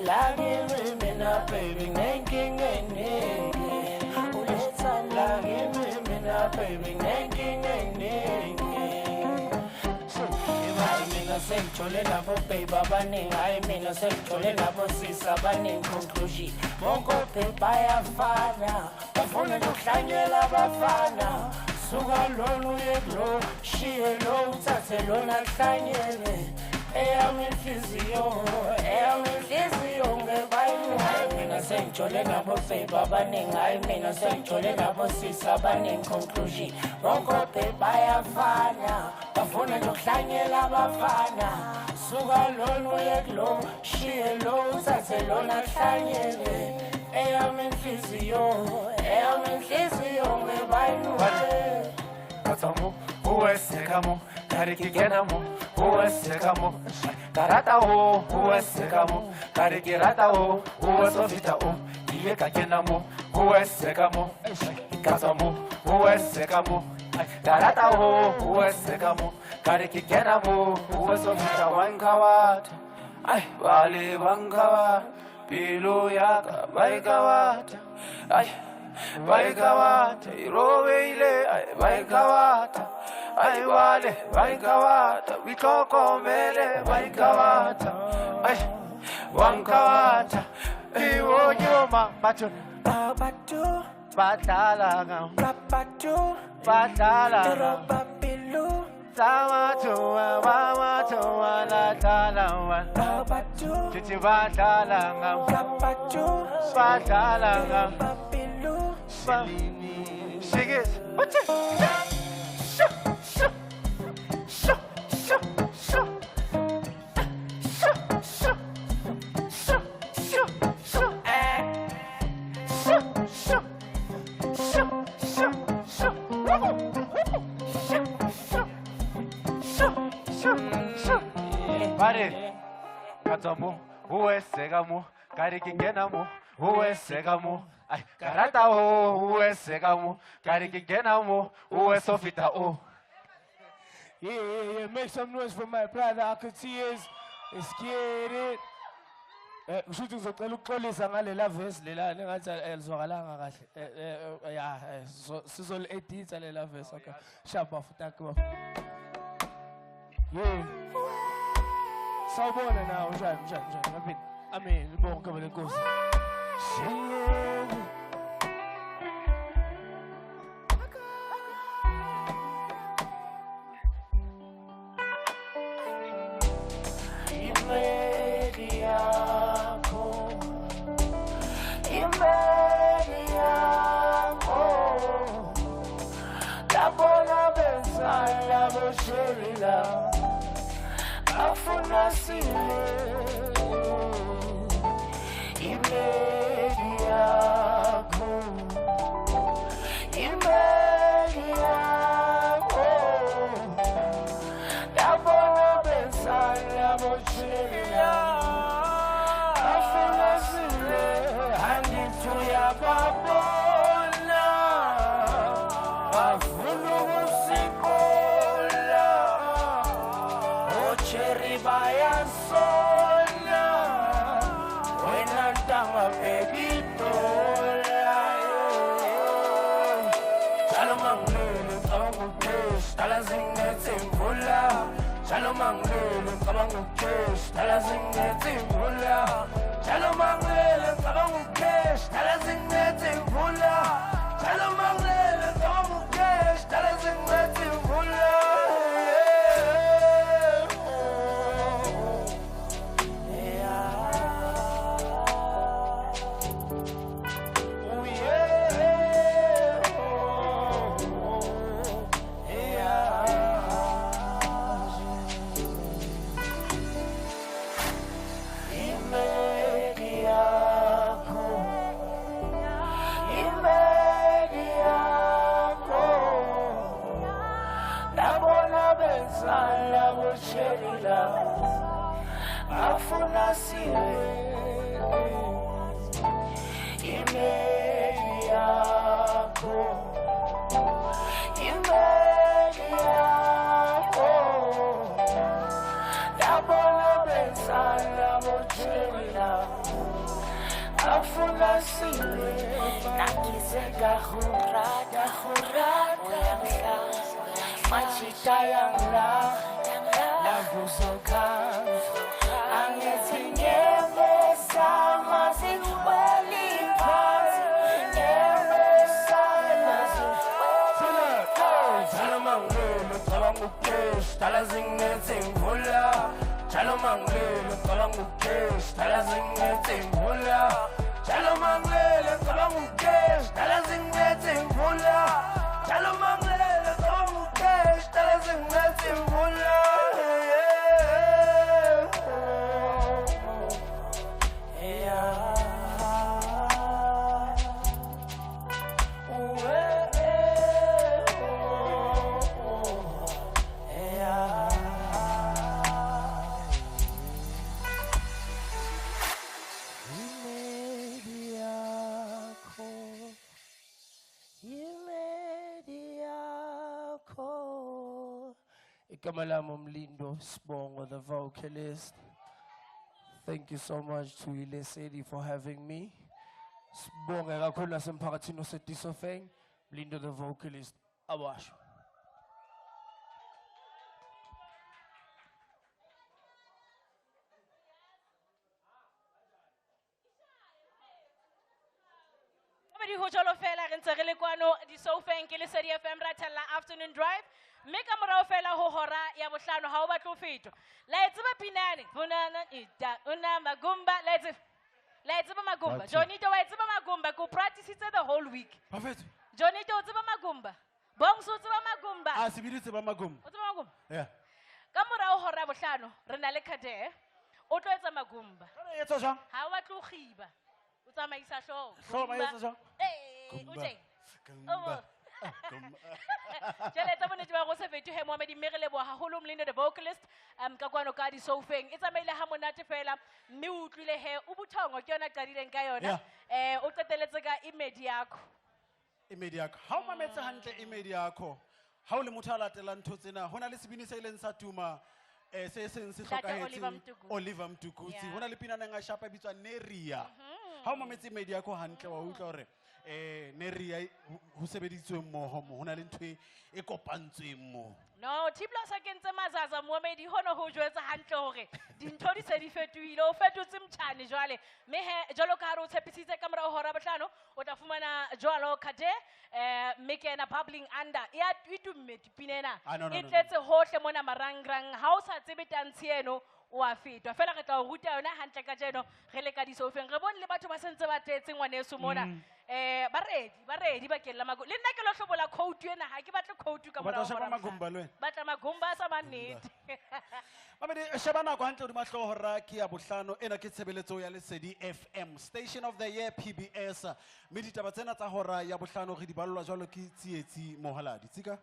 la kimi mina baby, nginenkinga eningi uletha la kimi mina baby, nginenkinga eningi. Mina sengithole nabo baby abaningi, hayi mina sengithole nabo sisi abaningi. Conclusion bonke baby bayafana, bafuna nje ukuhlanyela abafana. Suka lona uye kulo, shiye lo uthathe lona kuhlanyele. Eyami inhliziyo, eyami inhliziyo ngebayini. Mina sengithole nabo baby abaningi, hayi mina sengithole nabo sisi abaningi. Conclusion bonke baby bayafana, bafuna nje ukuhlanyela abafana. Suka lona uye kulo, shiye lo uthathe lona kuhlanyele. Eyami inhliziyo, eyami inhliziyo ngebayini. Katsambo, uwesekamo, karikingenamo, uwesekamo. Karata o, uwesekamo, karikirata o, uwesofita o, ile kakenamo, uwesekamo. Katsambo, uwesekamo, karata o, uwesekamo, karikingenamo, uwesofita wankawat. Ay, bale wankawa, pilo yaka, baikawat. Ay, baikawata, irobeile, ay, baikawata. Ay, wale, baikawata, witokomele, baikawata. Ay, wankawata, iwonyoma, macho. Babatu, badlala, babatu, badlala, babilu, Samatuwa, mamatuwa, ladlala, babatu, chichi badlala, babatu, badlala, babilu, shake it. Sho, sho, sho, sho, sho. Sho, sho, sho, sho, sho. Sho, sho, sho, sho, sho. Sho, sho, sho, sho, sho. Bare ka tswa mo o eseka mo ka re ke kena mo o eseka mo ai ka rata o o eseka mo ka re ke kena mo o eso feta o. Yeah, make some noise for my brother Akatias. Let's get it. Kusho ukuthi ngizocela ukuxolisa ngalela verse lela engathi alizwakalanga kahle. Ya, sizoli-editha lela verse. Okay. Sharp bafo, thank you. Yeah. Sawubona nawe, njani, njani, njani? Amen. Amen. Libonge igama lenkosi. Shiyeni. Imeli yakho, imeli yakho, labona benzala bosherila, bafuna sile. Imeli yakho, imeli yakho, labona benzala bosherila, bafuna sile. Angithi uyababona, bafuna ukusiqola, ocheri bayasona, wena ntanga baby dola. Njalo mangilele ngicabanga ukesh, dala zingethe imvula. Njalo mangilele ngicabanga ukesh, dala zingethe imvula. Njalo mangilele ngicabanga ukesh, dala zingethe imvula. Njalo mangilele ngicabanga ukesh, dala zingethe imvula. Oh yeah, oh yeah. Imeli yakho, imeli yakho, labona benzala bosherila, bafuna sibe. Imeli yakho, imeli yakho, labona benzala bosherila, bafuna sibe. Nakize ka go rata, majita yang la buzoka, angithi nyembeza maziweli phansi, nyembeza maziweli. Njalo mangilele ngicabanga ukesh, dala zingethe imvula. Njalo mangilele ngicabanga ukesh, dala zingethe imvula. Njalo mangilele ngicabanga ukesh, dala zingethe imvula. Njalo mangilele ngicabanga ukesh, dala zingethe imvula. Yeah. Oh, yeah. Imeli yakho, imeli yakho. Igama lami uMlindo Sibongo, the vocalist. Thank you so much to Ilesedi for having me. Sibonge kakhulu nasemphakathini oseDisofeng. Mlindo the vocalist. Abasho. Di ho jwalo fela re ntse re le kwano Disoufeng ke Lesedi FM ra thella afternoon drive mme ka morao fela ho hora ya bohlano ha o batle ho fetwa. La e tseba pinane bonana ita una magumba la e tseba. La e tseba magumba. Batho. Jonito wa e tseba magumba ke o practicitse the whole week. Bafethu. Jonito o tseba magumba. Bongs o tseba magumba. A sebini tseba magumba. O tseba magumba? Yeah. Ka morao hora bohlano re na le Kade. O tlo etsa magumba. E etsa jwang? Ha o batle ho kgiba. O tsamaisa hlooho. Hlooho ba etsa jwang? Eh, o Gumba. tjeng. Gumba. Jwale etsa bonnete ba hore o se fetohe Mohamedi, mme re leboha haholo Mlindo the vocalist ka kwano ka disoufeng. E tsamaile ha monate fela mme o utlwile he o bothongo ke yona a qadileng ka yona. Yeah. O qetelletse ka imedi yakho. Imedi yakho. Ha o mametse hantle imedi yakho. Ha o le motho a latelang ntho tsena, ho na le sebini se ileng sa tuma se seng se Ntate hlokahetseng, Oliver Mtukudzi. Oliver Mtukudzi. Yeah. Ho na le pina neng a shapa e bitswa Neria. Ha o mametse imedi yakho hantle wa utlwa hore Neria ho sebeditswe mmoho mo, ho na le ntho e kopantsweng mo. No, T-Plus a kentse mazaza Mohamedi hono ho jwetsa hantle hore dintho di se di fetohile, o fetotse motjhane jwale. Mme he, jwalo ka ha re o tshepisitse ka morao hora bohlano, o tla fumana jwalo Kade, mme ke ena Bubbling Under. E a e tumme pina ena. Ah, no, no, E no, no. tletse hohle mona marangrang. Ha o sa tsebe tantshe eno, o a fetwa. Feela re tla o ruta yona hantle kajeno, re le ka disoufeng. Re bone le batho ba sentse ba tletse ngwaneso mona. Ba ready, ba ready bakeng la le nna ke lo hlobola coat ena, ha ke batle coat ka O batla morao ho sheba hora magumba le wena? Batla magumba a sa mannete. Mamedi, sheba nako hantle hodima hlooho hora ke ya bohlano. Ena ke tshebeletso ya Lesedi FM, Station of the Year PBS. Mme ditaba tsena tsa hora ya bohlano re di ballwa jwalo ke Tsietsi Mohaladi. Tsika?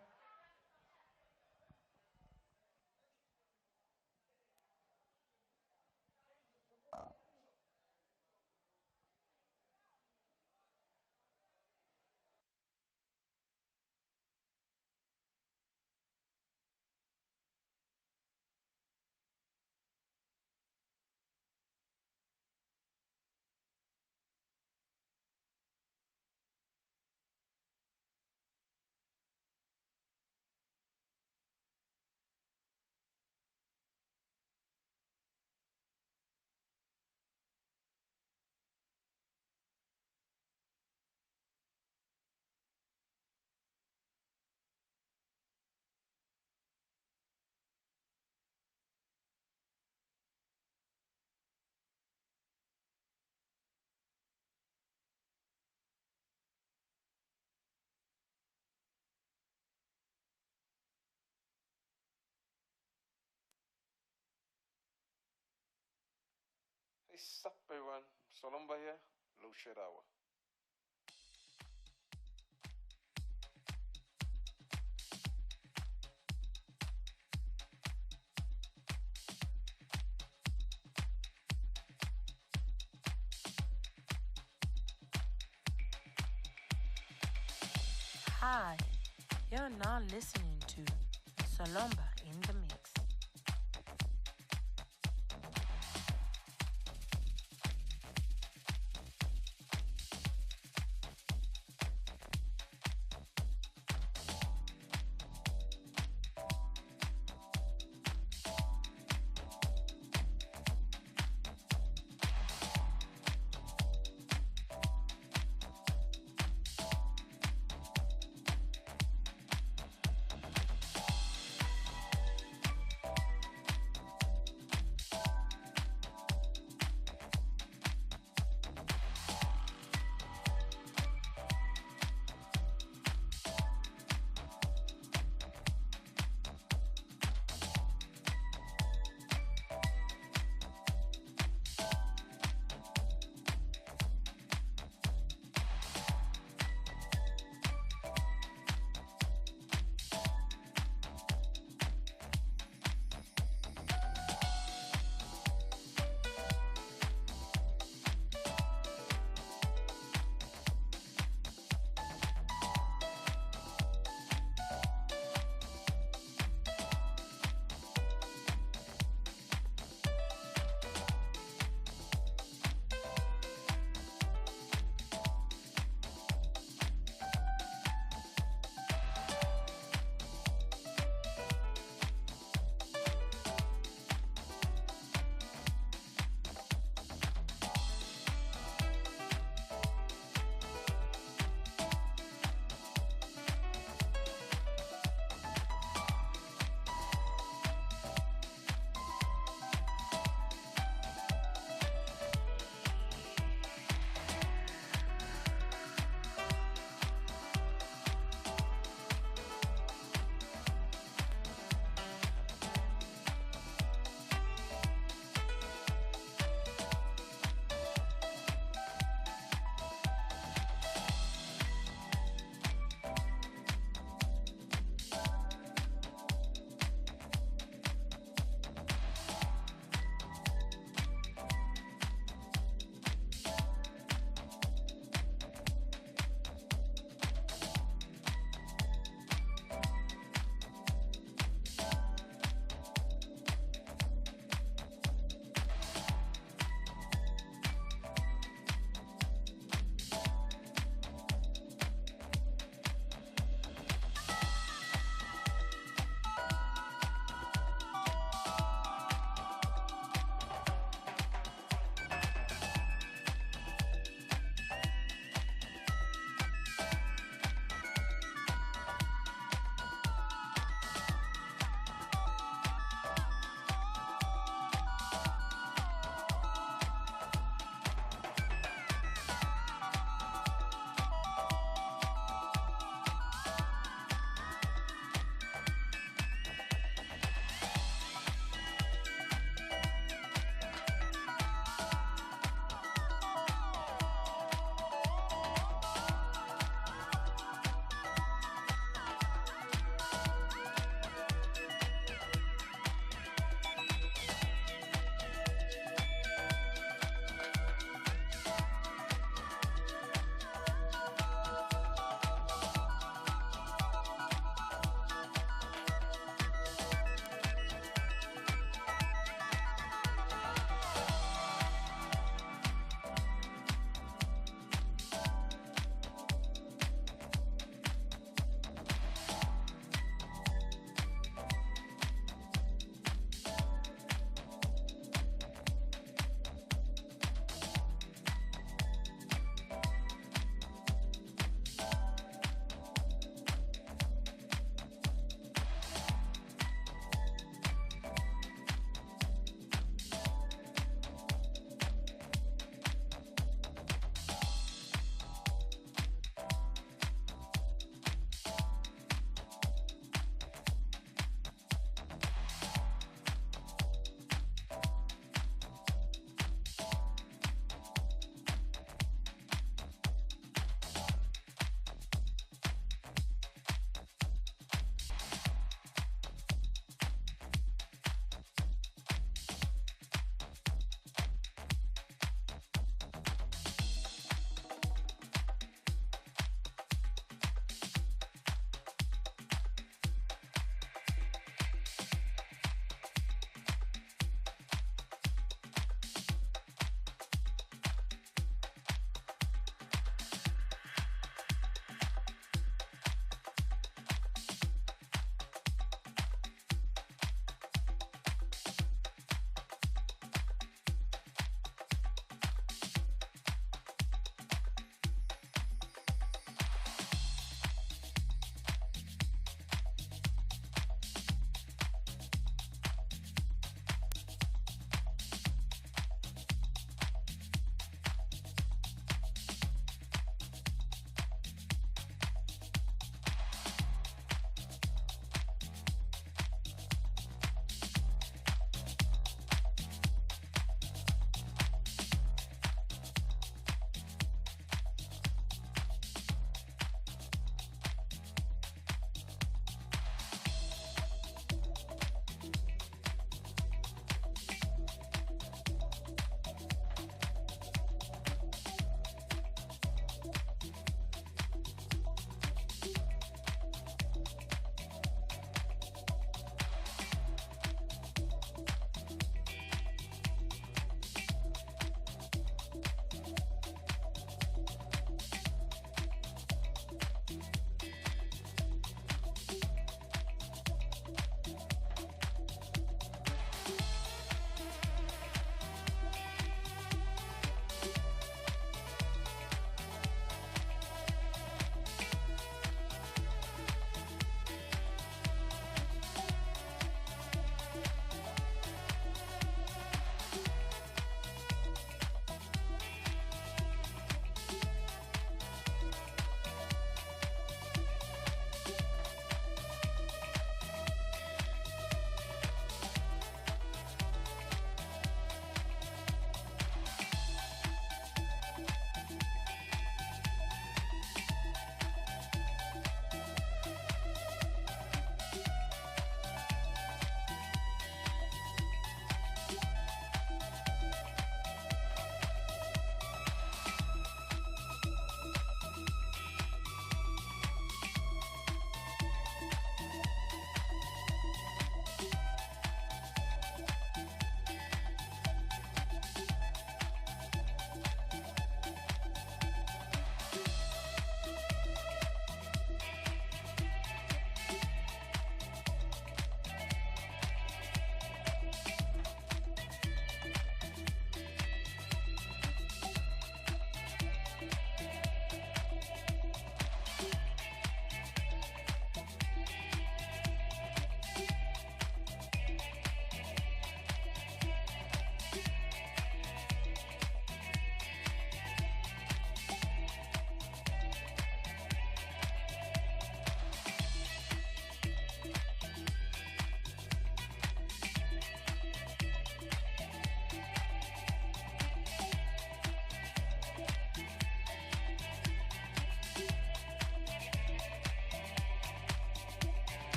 Hey, sup everyone, Solomba here, Low Shed Hour. Hi, you're now listening to Solomba in the Mix.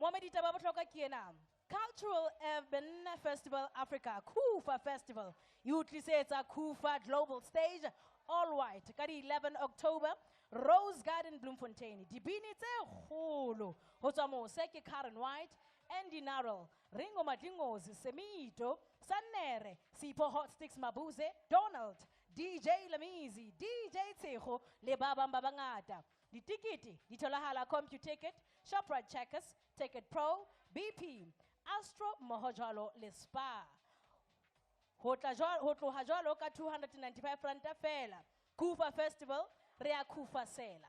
Mohamedi taba ya bohlokwa ke ena. Cultural Urban Festival Africa, Kufa Festival. E o tlisetsa Kufa Global Stage, all white, ka di 11 October, Rose Garden, Bloemfontein. Dibini tse kgolo ho tswa mose ke Karen White, Andy Narrell, Ringo Madlingozi, Semito, Sanere, Sipho Hot Sticks Mabuse, Donald, DJ Lamizi, DJ Tshego le ba bang ba bangata. Ditikete di tholahala CompuTicket, Shoprite Checkers, Ticket Pro, BP, Astro mmoho jwalo le Spar. Ho tla jwalo, ho tloha jwalo ka 295 ranta fela. Kufa Festival, re a kufa sela.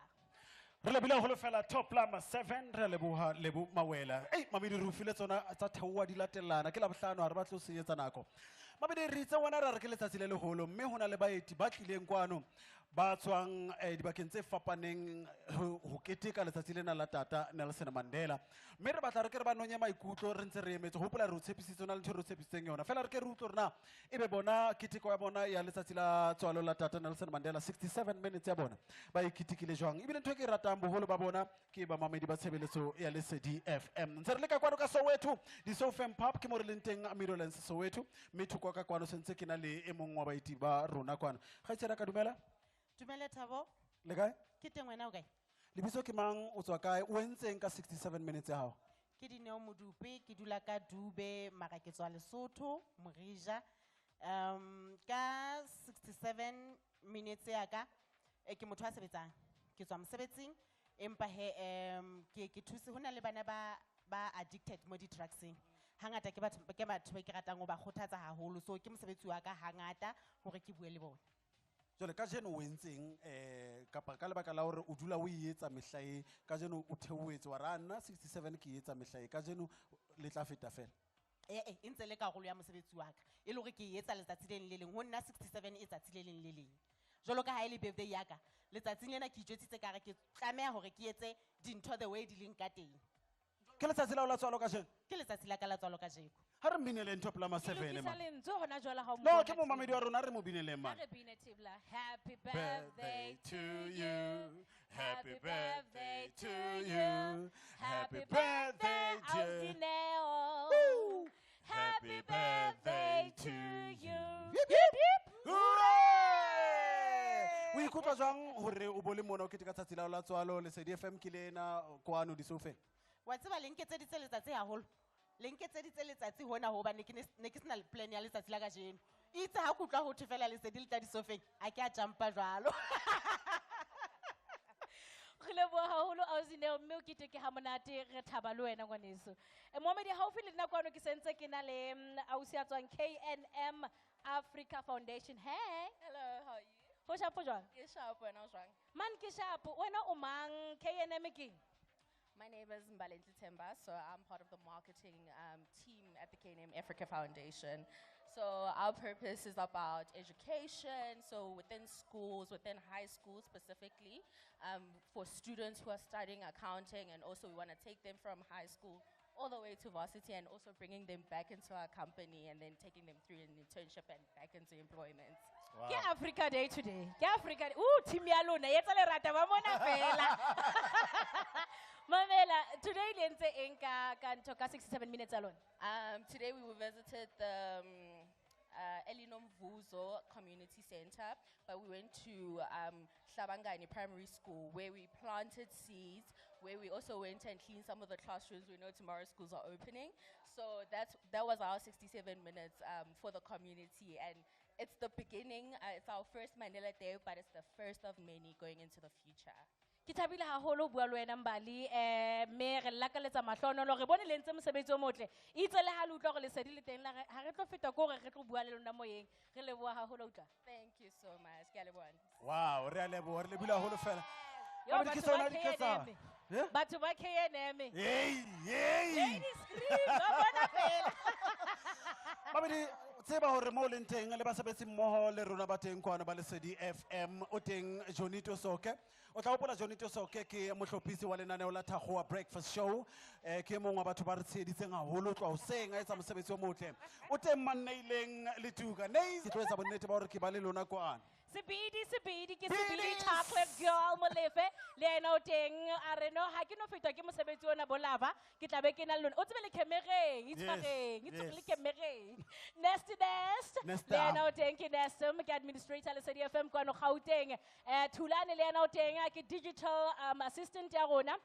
Re lebile haholo fela top lama 7 re leboha Lebo Mawela. Ei mamedi re o file tsona tsa theoha di latellana ke Labohlano ha re batle ho senyetsa nako. Mamedi re itse wena ra re ke letsatsi le leholo mme ho na le baeti ba tlileng kwano ba tswang dibakeng tse fapaneng ho keteka letsatsi lena la tata Nelson Mandela. Mme re batla re ke re ba nonye maikutlo re ntse re emetse. Hopola re o tshepisitse hona le ntho e re o tshepisitseng yona. Fela re ke re utlwe hore na ebe bona keteko ya bona ya letsatsi la tswalo la tata Nelson Mandela 67 minutes ya bona ba e ketekile jwang. Ebile ntho e ke e ratang boholo ba bona ke bamamedi ba tshebeletso ya Lesedi FM. Ntse re le ka kwano ka Soweto, di-Sofem Pub ke mo re leng teng Meadowlands Soweto, mme thoko ka kwano sentse ke na le e mong wa baeti ba rona kwano. Kgaitsedi ka dumela? Dumela Thabo. Le kae? Ke teng, wena o kae? Lebitso ke mang, o tswa kae, o entseng ka 67 minutes ya hao? Ke Dineo Modupe, ke dula ka Dube, mara ke tswa Lesotho, Morija. Ka 67 minutes ya ka, ke motho a sebetsang. Ke tswa mosebetsing, empa he ke thuse hona le bana ba addicted mo di-drugseng. Hangata ke batho ba ke ratang ho ba kgothatsa haholo, so ke mosebetsi wa ka hangata hore ke bue le bona. Jwale kajeno o entseng, kapa ka lebaka la hore o dula o e etsa mehla e, kajeno o theohetse wa re, a nna 67 ke e etsa mehla e, kajeno le tla feta fela? E ntse le karolo ya mosebetsi wa ka. E le hore ke e etsa letsatsi le leng le leng. Ho nna 67 e tsatsi le leng le leng. Jwalo ka ha e le birthday ya ka, letsatsing lena ke itjwetsitse ka re ke tlameha hore ke etse dintho the way di leng ka teng. Ke letsatsi la ho la tswalo kajeno? Ke letsatsi la ka la tswalo kajeno. Ha re mmine ntho pela ma Ke 7 lokisa man. lentswe hona jwale ha o No, mpona ke momamedi wa Thibla. rona re mo bineleng, man. Ha re bine Thibla. Happy Birthday birthday to to you. you. Happy Happy birthday birthday to to you. you. Happy Happy birthday, birthday, dear. Ausi Neo. Woo! Happy Happy birthday birthday to to you. you. Hip, hip, hip. Hooray! O ikutlwa jwang hore o bo le mona o keteka tsatsi la ho la tswalo Lesedi FM ke le ena kwano disofeng? Wa tseba le nketseditse letsatsi haholo. Le nketseditse letsatsi hona hobane ke ne ke sena plan ya letsatsi la kajeno. Itse ha ke utlwa ho thwe fela lesedi le tla disofeng, ha ke a jumpa jwalo. Re leboha haholo Ausi Neo, mme o keteke ha monate, re thaba le wena ngwaneso. Mohamedi, haufi le nna kwano ke sentse ke na le ausi ya tswang KNM Africa Foundation. Hey. Hello, how are you? Ho sharp jwang? Ke sharp, wena o jwang? Man ke sharp, wena o mang? KNM ke eng? My name is Mbalenhle Themba, so I'm part of the marketing team at the KNM Africa Foundation. So our purpose is about education, so within schools, within high school specifically, for students who are studying accounting, and also we want to take them from high school all the way to varsity, and also bringing them back into our company and then taking them through an internship and back into employment. Wow. Ke Africa Day today. Ke Africa Day. Ooh, team ya lona, e etsa lerata ba mona fela. Mamela, today le entse eng ka ntho ka 67 minutes alone? Today we visited the Elinomvuzo Community Center, but we went to Hlabangane Primary School, where we planted seeds, where we also went and cleaned some of the classrooms. We know tomorrow schools are opening. So that was our 67 minutes for the community. And it's the beginning. It's our first Mandela Day, but it's the first of many going into the future. Ke thabile haholo ho bua le wena Mbali, mme re lakaletsa mahlonolo, re bone le ntse mosebetsi o motle. Itse le ha le utlwa hore lesedi le teng la re, ha re tlo feta ko hore re tlo bua le lona moyeng. Re leboha haholo, utlwa. Thank you so much. Ke a leboha. Wow, re a leboha, re lebohile haholo fela. Yo, Babedi ke batho ba tsona diketsahalo. KNM. Eh? Batho ba KNM. Hey, hey. Ladies scream, ba bona fela. Babedi, tseba hore mo leng teng le basebetsi mmoho le rona ba teng kwano ba Lesedi FM, o teng Jonito Soke. O tla hopola Jonito Soke ke mohlophisi wa lenaneo la Thakgowa Breakfast Show. Ke mong wa batho ba re tsheheditseng haholo tloha hoseng a etsa mosebetsi o motle. O teng Manneileng Letuka. Nei, ke tlo etsa bonnete ba hore ke ba le lona kwano. Sebidi sebidi ke sebidi chocolate girl Molefe le ena o teng a re no ha ke no fetwa ke mosebetsi ona bolava ke tla be ke na le lona o tsebe le khemereng itshwareng itshware le khemereng Nasty Nest Nesta. le ena o teng ke Nestum ke administrator Lesedi FM kwano Gauteng Thulane le ena o teng ke digital assistant ya rona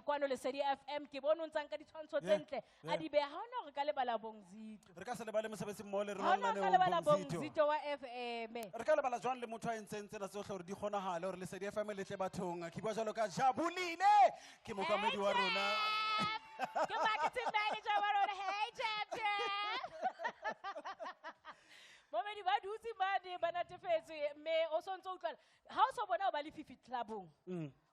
kwano Lesedi FM ke bone o ntsang ka ditshwantsho tse ntle a di beha ha ona hore ka lebala Bongzito Re ka se lebale mosebetsi mmoho le ha rona ona ka lenaneong lebala Bongzito. Bongzito wa FM Re ka lebala jwang le motho a entseng tsena tsohle hore di kgonahale hore Lesedi FM le tle bathong. Ke bua jwalo ka Jabulile ke mookamedi wa rona. Ke marketing manager wa rona. Hey Jab Jab. Momedi ba dutse mane ba natefetswe mme o sontso utlwala ha o so bona o ba lefifi clubong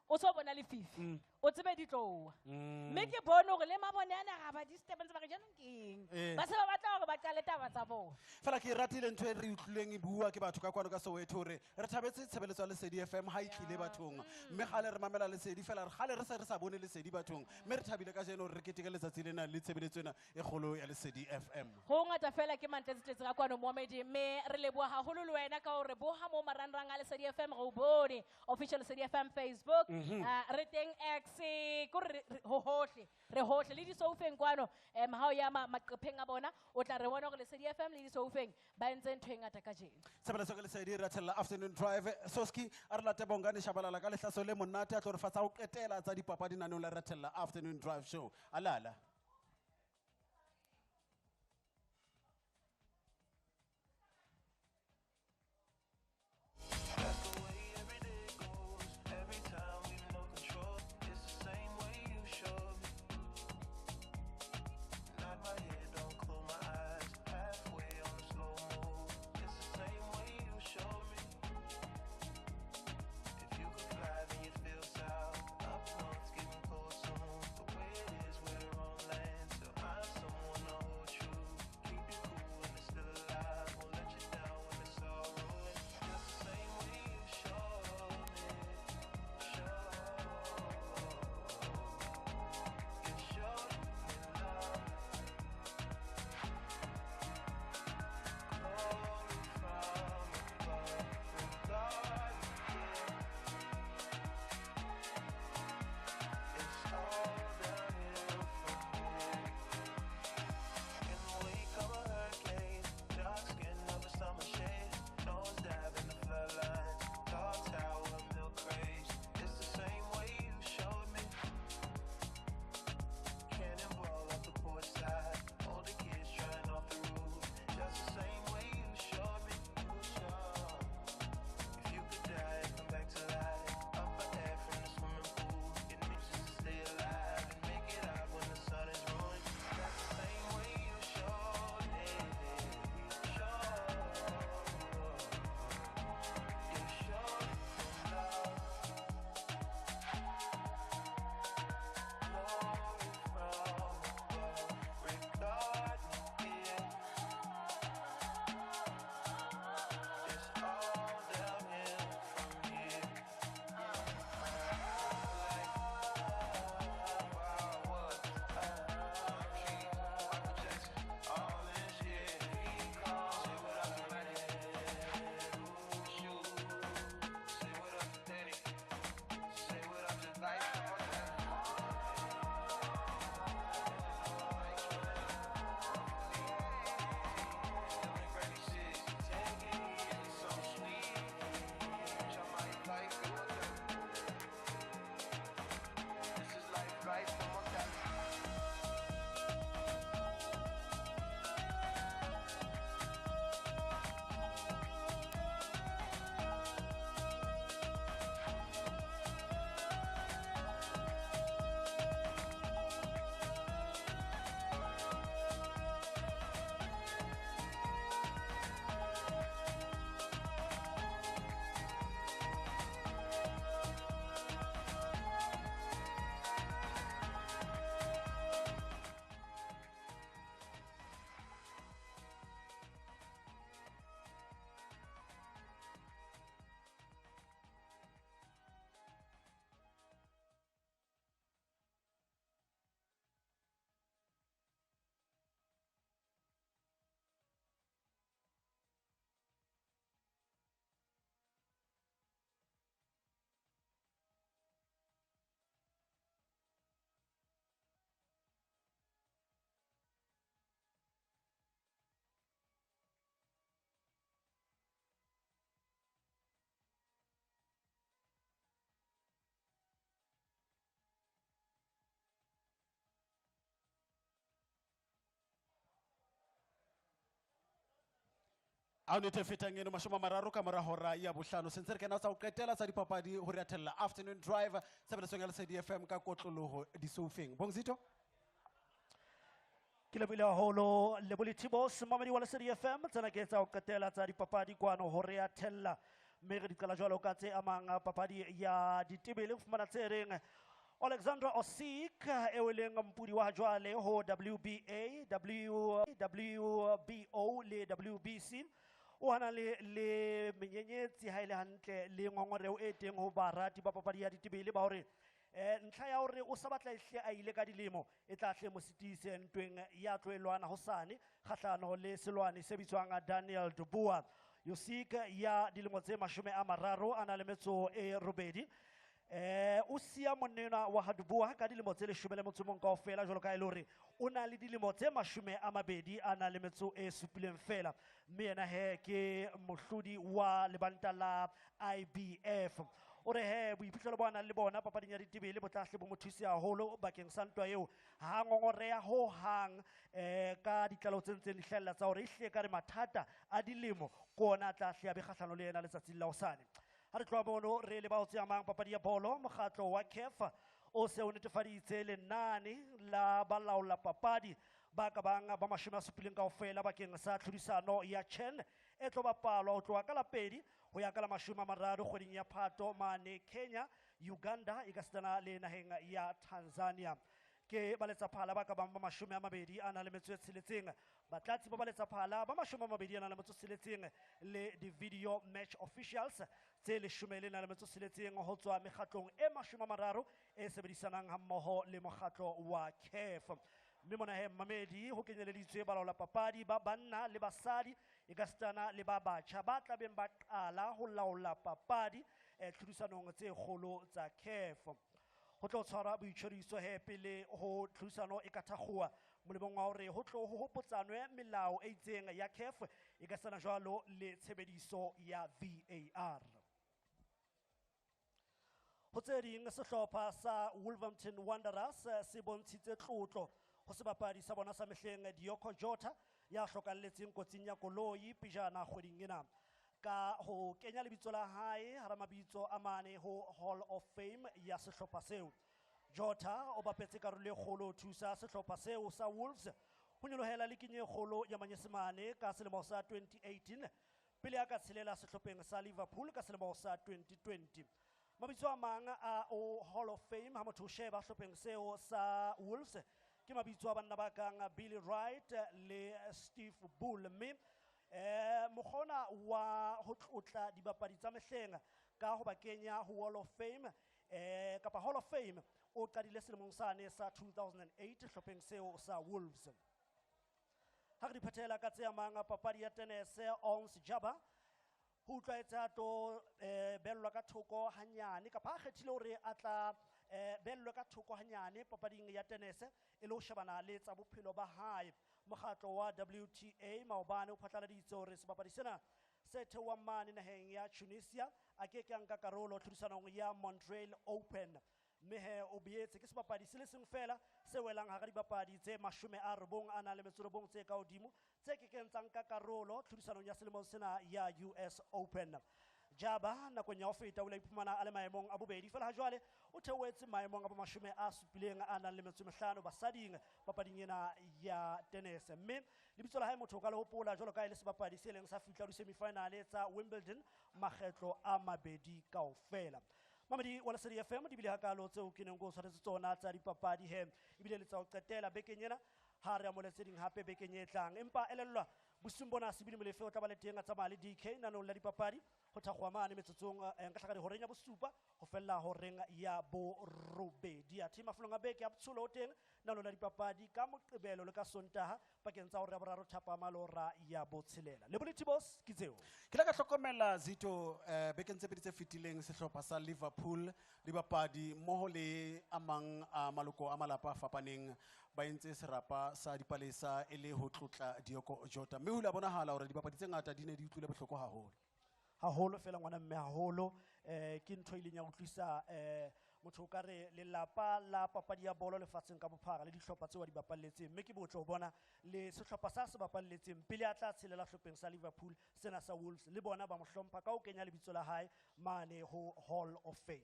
o so bona lefifi o tsebe di tloha mme ke bone hore le mabone ana ga ba disturb ntse ba re jaanong ke eng ba se ba batla hore ba qale taba tsa bona. Fela ke ratile ntho e re utlwileng e bua ke batho ka kwano ka Soweto hore re thabetse tshebeletso ya Lesedi FM ha e tlile bathong mme kgale re mamela Lesedi fela re kgale re se re sa bone Lesedi bathong mme re thabile kajeno hore re keteke letsatsi lena le tshebeletso ena e kgolo ya Lesedi FM. Ho ngata fela ke mantletse ka kwano Mohamedi mme re leboha haholo le wena ka hore boha mo marangrang a Lesedi FM re o bone official Lesedi FM Facebook re teng X ko re ho hohle re hohle le disoufeng kwano ha o ya maqepheng a bona o tla re bona hore Lesedi FM le disoufeng ba entse ntho e ngata kajeno. Tshebeletso ke Lesedi re thella afternoon drive Soski a re late Bongani Shabalala ka lehlaso le monate a tlo re fa tsa ho qetela tsa dipapadi naneong la re thella afternoon drive show alala. Every time we've no control, it's the same way you showed me. Nod my head, don't close my eyes. Halfway on a slow move, it's the same way you showed me. If you could fly, then you feel south. Up north's getting cold soon. The way it is, we're the wrong A o nete e fetang eno 30 ka mora hora ya bohlano se ntse re kena tsa ho qetela tsa dipapadi ho re athella Afternoon Drive tshebeletsong ya Lesedi FM ka kotloloho disoufeng. Bongzito. Ke lebohile haholo Lebo Lethibos, momamedi wa Lesedi FM. Tsena ke tsa ho qetela tsa dipapadi kwano ho re athella, mme re di qala jwalo ka tse amang papadi ya ditebele. Ho fumana tse reng Alexandra Osik eo e leng mpudi wa jwale ho WBA, WBO le WBC o hana le menyenyetsi ha e le hantle le ngongoreo e teng ho barati ba papadi ya ditebele ba hore ntlha ya hore o sa batla ehle a ile ka dilemo e tla hle mo sitise ntweng ya tloelwana hosane kgahlano le selwane se bitswang Daniel Dubois. Usyk ya dilemo tse 38 a na le metso e 8, o siya monnenwa wa ha Dubois ka dilemo tse 11 kaofela, jwalo ka e le hore o na le dilemo tse 20 a na le metso e 7 fela, mme yena he ke mohlodi wa lebanta la IBF. O re he boiphihlelo bo a nang le bona papading ya ditebele bo tla hle bo mo thuse haholo bakeng sa ntwa eo, ha ngongoreha ho hang ka ditlaleho tse ntseng di hlahella tsa hore ehlile ka re mathata a dilemo ke ona a tla hle a be kgahlano le yena letsatsing la hosane. Ha re tloha mono re le bao tse amang papadi ya bolo, mokgatlo wa CAF o se o netefaditse lenane la balaola papadi ba ka bang ba 70 kaofela bakeng sa tlhodisano ya CHAN e tlo bapalwa ho tloha ka la 2 ho ya ka la 30 kgweding ya Phato mane Kenya, Uganda e ka sitana le naheng ya Tanzania. Ke baletsaphala ba ka bang ba 26, batlatsi ba baletsaphala ba 26 le di-video match officials tse 16 ho tswa mekgatlong e 30 e sebedisanang hammoho le mokgatlo wa CAF. Mme mona he mmamedi ho kenyeleditswe balaola papadi ba banna le basadi e ka sitana le ba batjha ba tlabeng ba qala ho laola papadi tlhodisanong tse kgolo tsa CAF. Ho tlo tshwarwa boitjhoriso he pele ho tlhodisano e ka thakgowa molemong wa hore ho tlo ho hopotsanwe melao e itseng ya CAF e ka sitana jwalo le tshebediso ya VAR. Ho tse ding, sehlopha sa Wolverhampton Wanderers se bontshitse tlotlo ho sebapadi sa bona sa mehleng Diogo Jota ya hlokalletseng kotsing ya koloi pejana kgweding ena, ka ho kenya lebitso la hae hara mabitso a mane ho Hall of Fame ya sehlopha seo. Jota o bapetse karolo e kgolo ho thusa sehlopha seo sa Wolves ho nyolohela liking e kgolo ya Manyesemane ka selemo sa 2018 pele a ka tshelela sehlopheng sa Liverpool ka selemo sa 2020. Mabitso a mang a o Hall of Fame ha motho o sheba sehlopheng seo sa Wolves ke mabitso a banna ba kang Billy Wright le Steve Bull, mme mokgona wa ho tlotla dibapadi tsa mehleng ka ho ba kenya ho Wall of Fame kapa Hall of Fame o qadile selemong sane sa 2008 hlopheng seo sa Wolves. Ha re di phethela ka tse amang papadi ya tenese, Ons Jabeur ho utlwaetse a tlo bellwa ka thoko hanyane kapa a kgethile hore a tla bellwe ka thoko hanyane papading ya tenese e le ho shebana le tsa bophelo ba hae. Mokgatlo wa WTA maobane o phatlaladitse hore sebapadi sena se theohang mane naheng ya Tunisia a ke ke a nka karolo tlhodisanong ya Montreal Open, mme he o boetse ke sebapadi se le seng fela se welang hara dibapadi tse 98 tse ka hodimo tse kekeng tsa nka karolo tlhodisanong ya selemong sena ya US Open. Jaba nakong ya ho feta o ile a iphumana a le maemong a bobedi, fela ha jwale o theohetse maemong a bo 75 basading papading ena ya tenese. Mme lebitso la hae motho o ka le hopola jwalo ka e le sebapadi se leng sa fihla di-semifinale tsa Wimbledon makgetlo a mabedi kaofela. Mamedi wa Lesedi FM, di bile hakalo tseo ke neng ke o tshwaretse tsona tsa dipapadi he, ebile le tsa ho qetela bekeng ena. Ha re amoletse ding hape bekeng e tlang, empa elellwa bosiung bona Sebini Molefe o tla ba le teng a tsamaya le DK nanong la dipapadi ho thakgowa mane metsotsong nka hlaka dihoreng ya bosupa ho fella horeng ya borobedi. Athe mafelong a beke ya botsholo o teng nanong la dipapadi ka Moqebelo le ka Sontaha pakeng tsa hora ya boraro thapama le hora ya botshelela. Le Bolithibos ke tseo. Ke ile ka hlokomela Zito bekeng tse pedi tse fetileng sehlopha sa Liverpool dibapadi mmoho le a mang a maloko a malapa a fapaneng ba entse serapa sa dipalesa e le ho tlotla Diogo Jota, mme ho ile ha bonahala hore dibapadi tse ngata di ne di utlwile bohloko haholo. Haholo fela ngwana mme haholo, ke ntho e ileng ya utlwisa Motho o ka re lelapa la papadi ya bolo lefatsheng ka bophara le dihlopha tseo a di bapalletseng, mme ke botle ho bona le sehlopha sa se bapalletseng pele a tla tshelela hlopheng sa Liverpool sena sa Wolves, le bona ba mo hlompha ka ho kenya lebitso la hae mane ho Hall of Fame.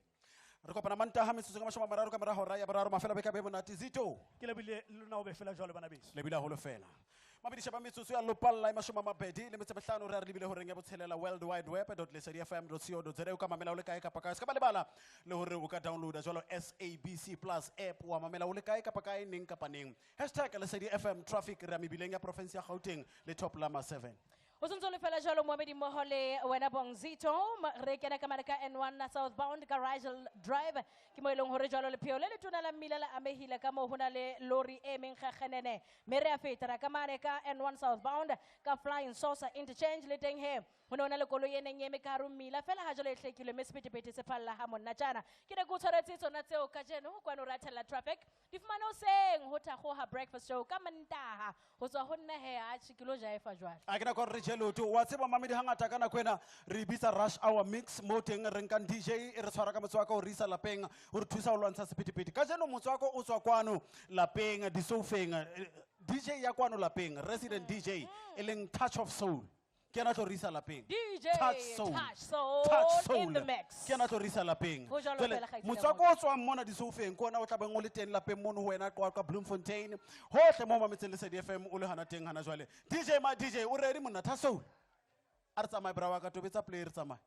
Re kopana Mantaha metsotso ka 30 ka mora hora ya boraro. Mafelo a beke a be monate, Zito. Ke lebile le lona, o be fela jwalo bana beso. Lebile haholo fela. Mabediša ba metsotso ya lopalla e 25, re a re lebile horeng ya botshelela. World Wide Web dot lesedi fm dot co dot za, o ka mamela o le kae kapa kae. Se ka ba lebala le hore o ka downloada jwalo SABC Plus app, wa mamela o le kae kapa kae, neng kapa neng. Hashtag Lesedi FM traffic, re ya mebileng ya province ya Gauteng le Top Lama 7. O santse o le fela jalo moamedi mmogo le wena Bongzito. Re kena ka mane ka N1 southbound ka Rigel Drive, ke mo e leng gore jalo lepheo le letona la mmila la amehile ka moo, go na le lori e meng gakgenene, mme re a feta ra ka mane ka N1 southbound ka Flying Saucer interchange, le teng he go ne go na le koloi e neng e eme ka gare ho mmila, fela ga jalo e tlhekilwe, mme sephethephethe se phalla ga monna jaana. Ke ne ke o tshwaretse tsona tseo kajeno kwano re athella traffic di fumane hoseng ho thakgoha breakfast show ka Mantaha. Ho tswa ho nna he, atjhe, ke lo jaefa jwale. A ke nako re jeloto wa tseba mamedi, hangata ka nako ena re e bitsa rush hour mix, mo teng re nkang DJ e re tshwara ka motswako o re isa lapeng, o re thusa ho lwantsha sephethephethe. Kajeno motswako o tswa kwano lapeng disoufeng, DJ ya kwano lapeng, resident DJ e leng Touch of Soul, ke yena a tlo re isa lapeng. DJ Touch Soul. Touch Soul Touch Soul. in the mix. Ke yena a tlo re isa lapeng. Ho jwalo Jwale, fela, kgaitsedi ya motswako motho. o tswang mona disoufeng ke ona o tla beng o le teng lapeng mono ho wena, Qwaqwa, Bloemfontein, hohle mo mametseng Lesedi FM o le hana teng hana jwale. DJ ma DJ o ready monna, Touch Soul, a re tsamaye bra wa ka, tobetsa play re tsamaye.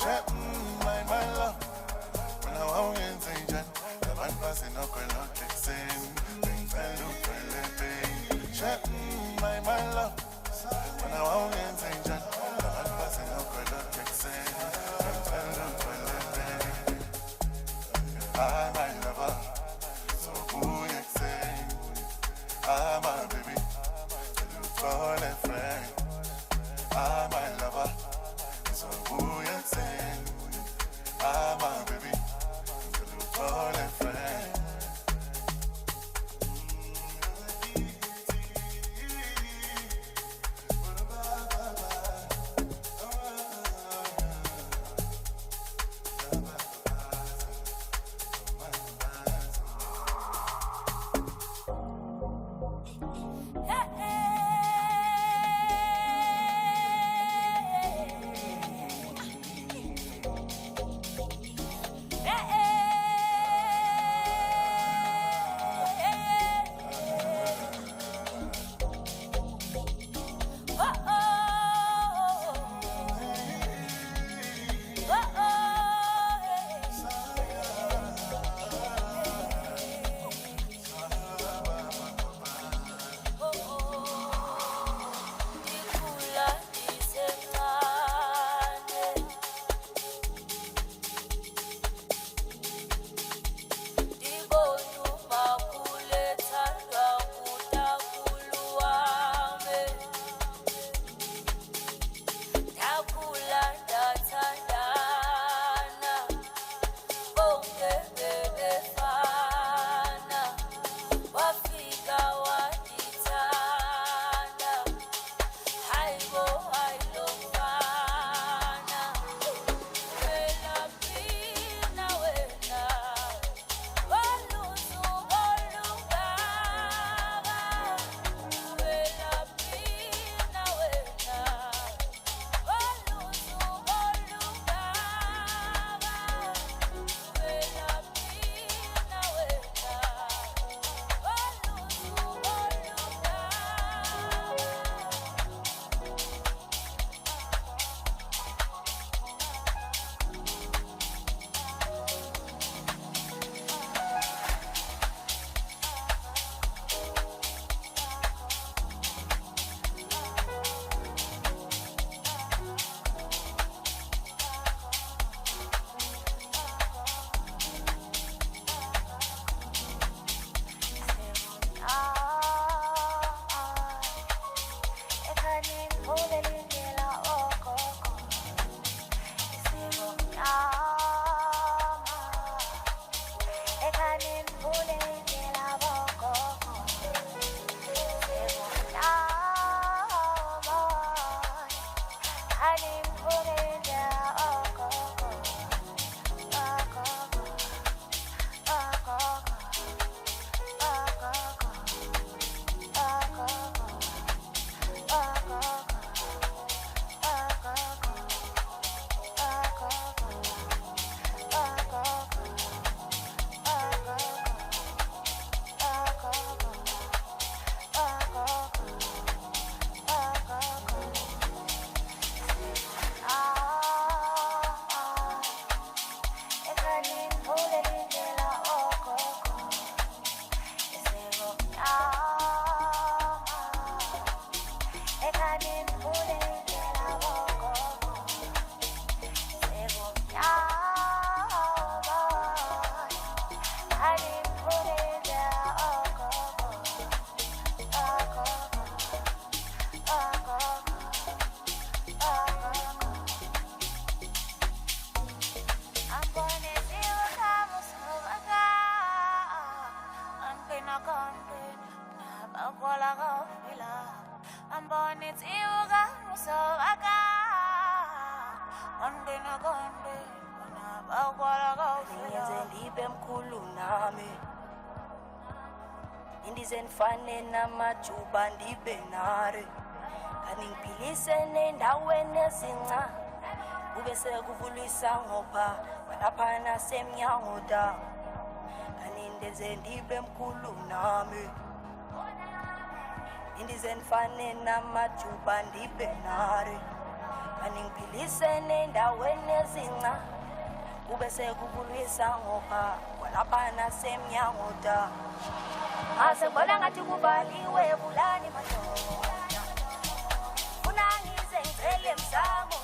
My my love. When I want you, abantu basenogwelokhe ekuseni. Bengicela ugcwele babe. My my love. When I want you, abantu basenogwelokhe ekuseni. Bengicela ugcwele babe. I'm my lover. So buye ekuseni. I'm my baby. Call a friend. I'm my lover. So buye ekuseni. I'm my baby. Call a friend. Indize ndifane namajuba ndibe nare kanti ngiphilise nendaweni ezinca kube sekuvulisa ngopha kwalapha nasemnyango da kanti ndenze ndibe mkhulu nami Indize ndifane namajuba ndibe nare Kaningiphilisene endaweni ezinca kube sekubulwisa ngopha kwalapha nasemnyango da ngase ngibona ngathi kubaliwe bulani madoda funa ngize ngicele msamo.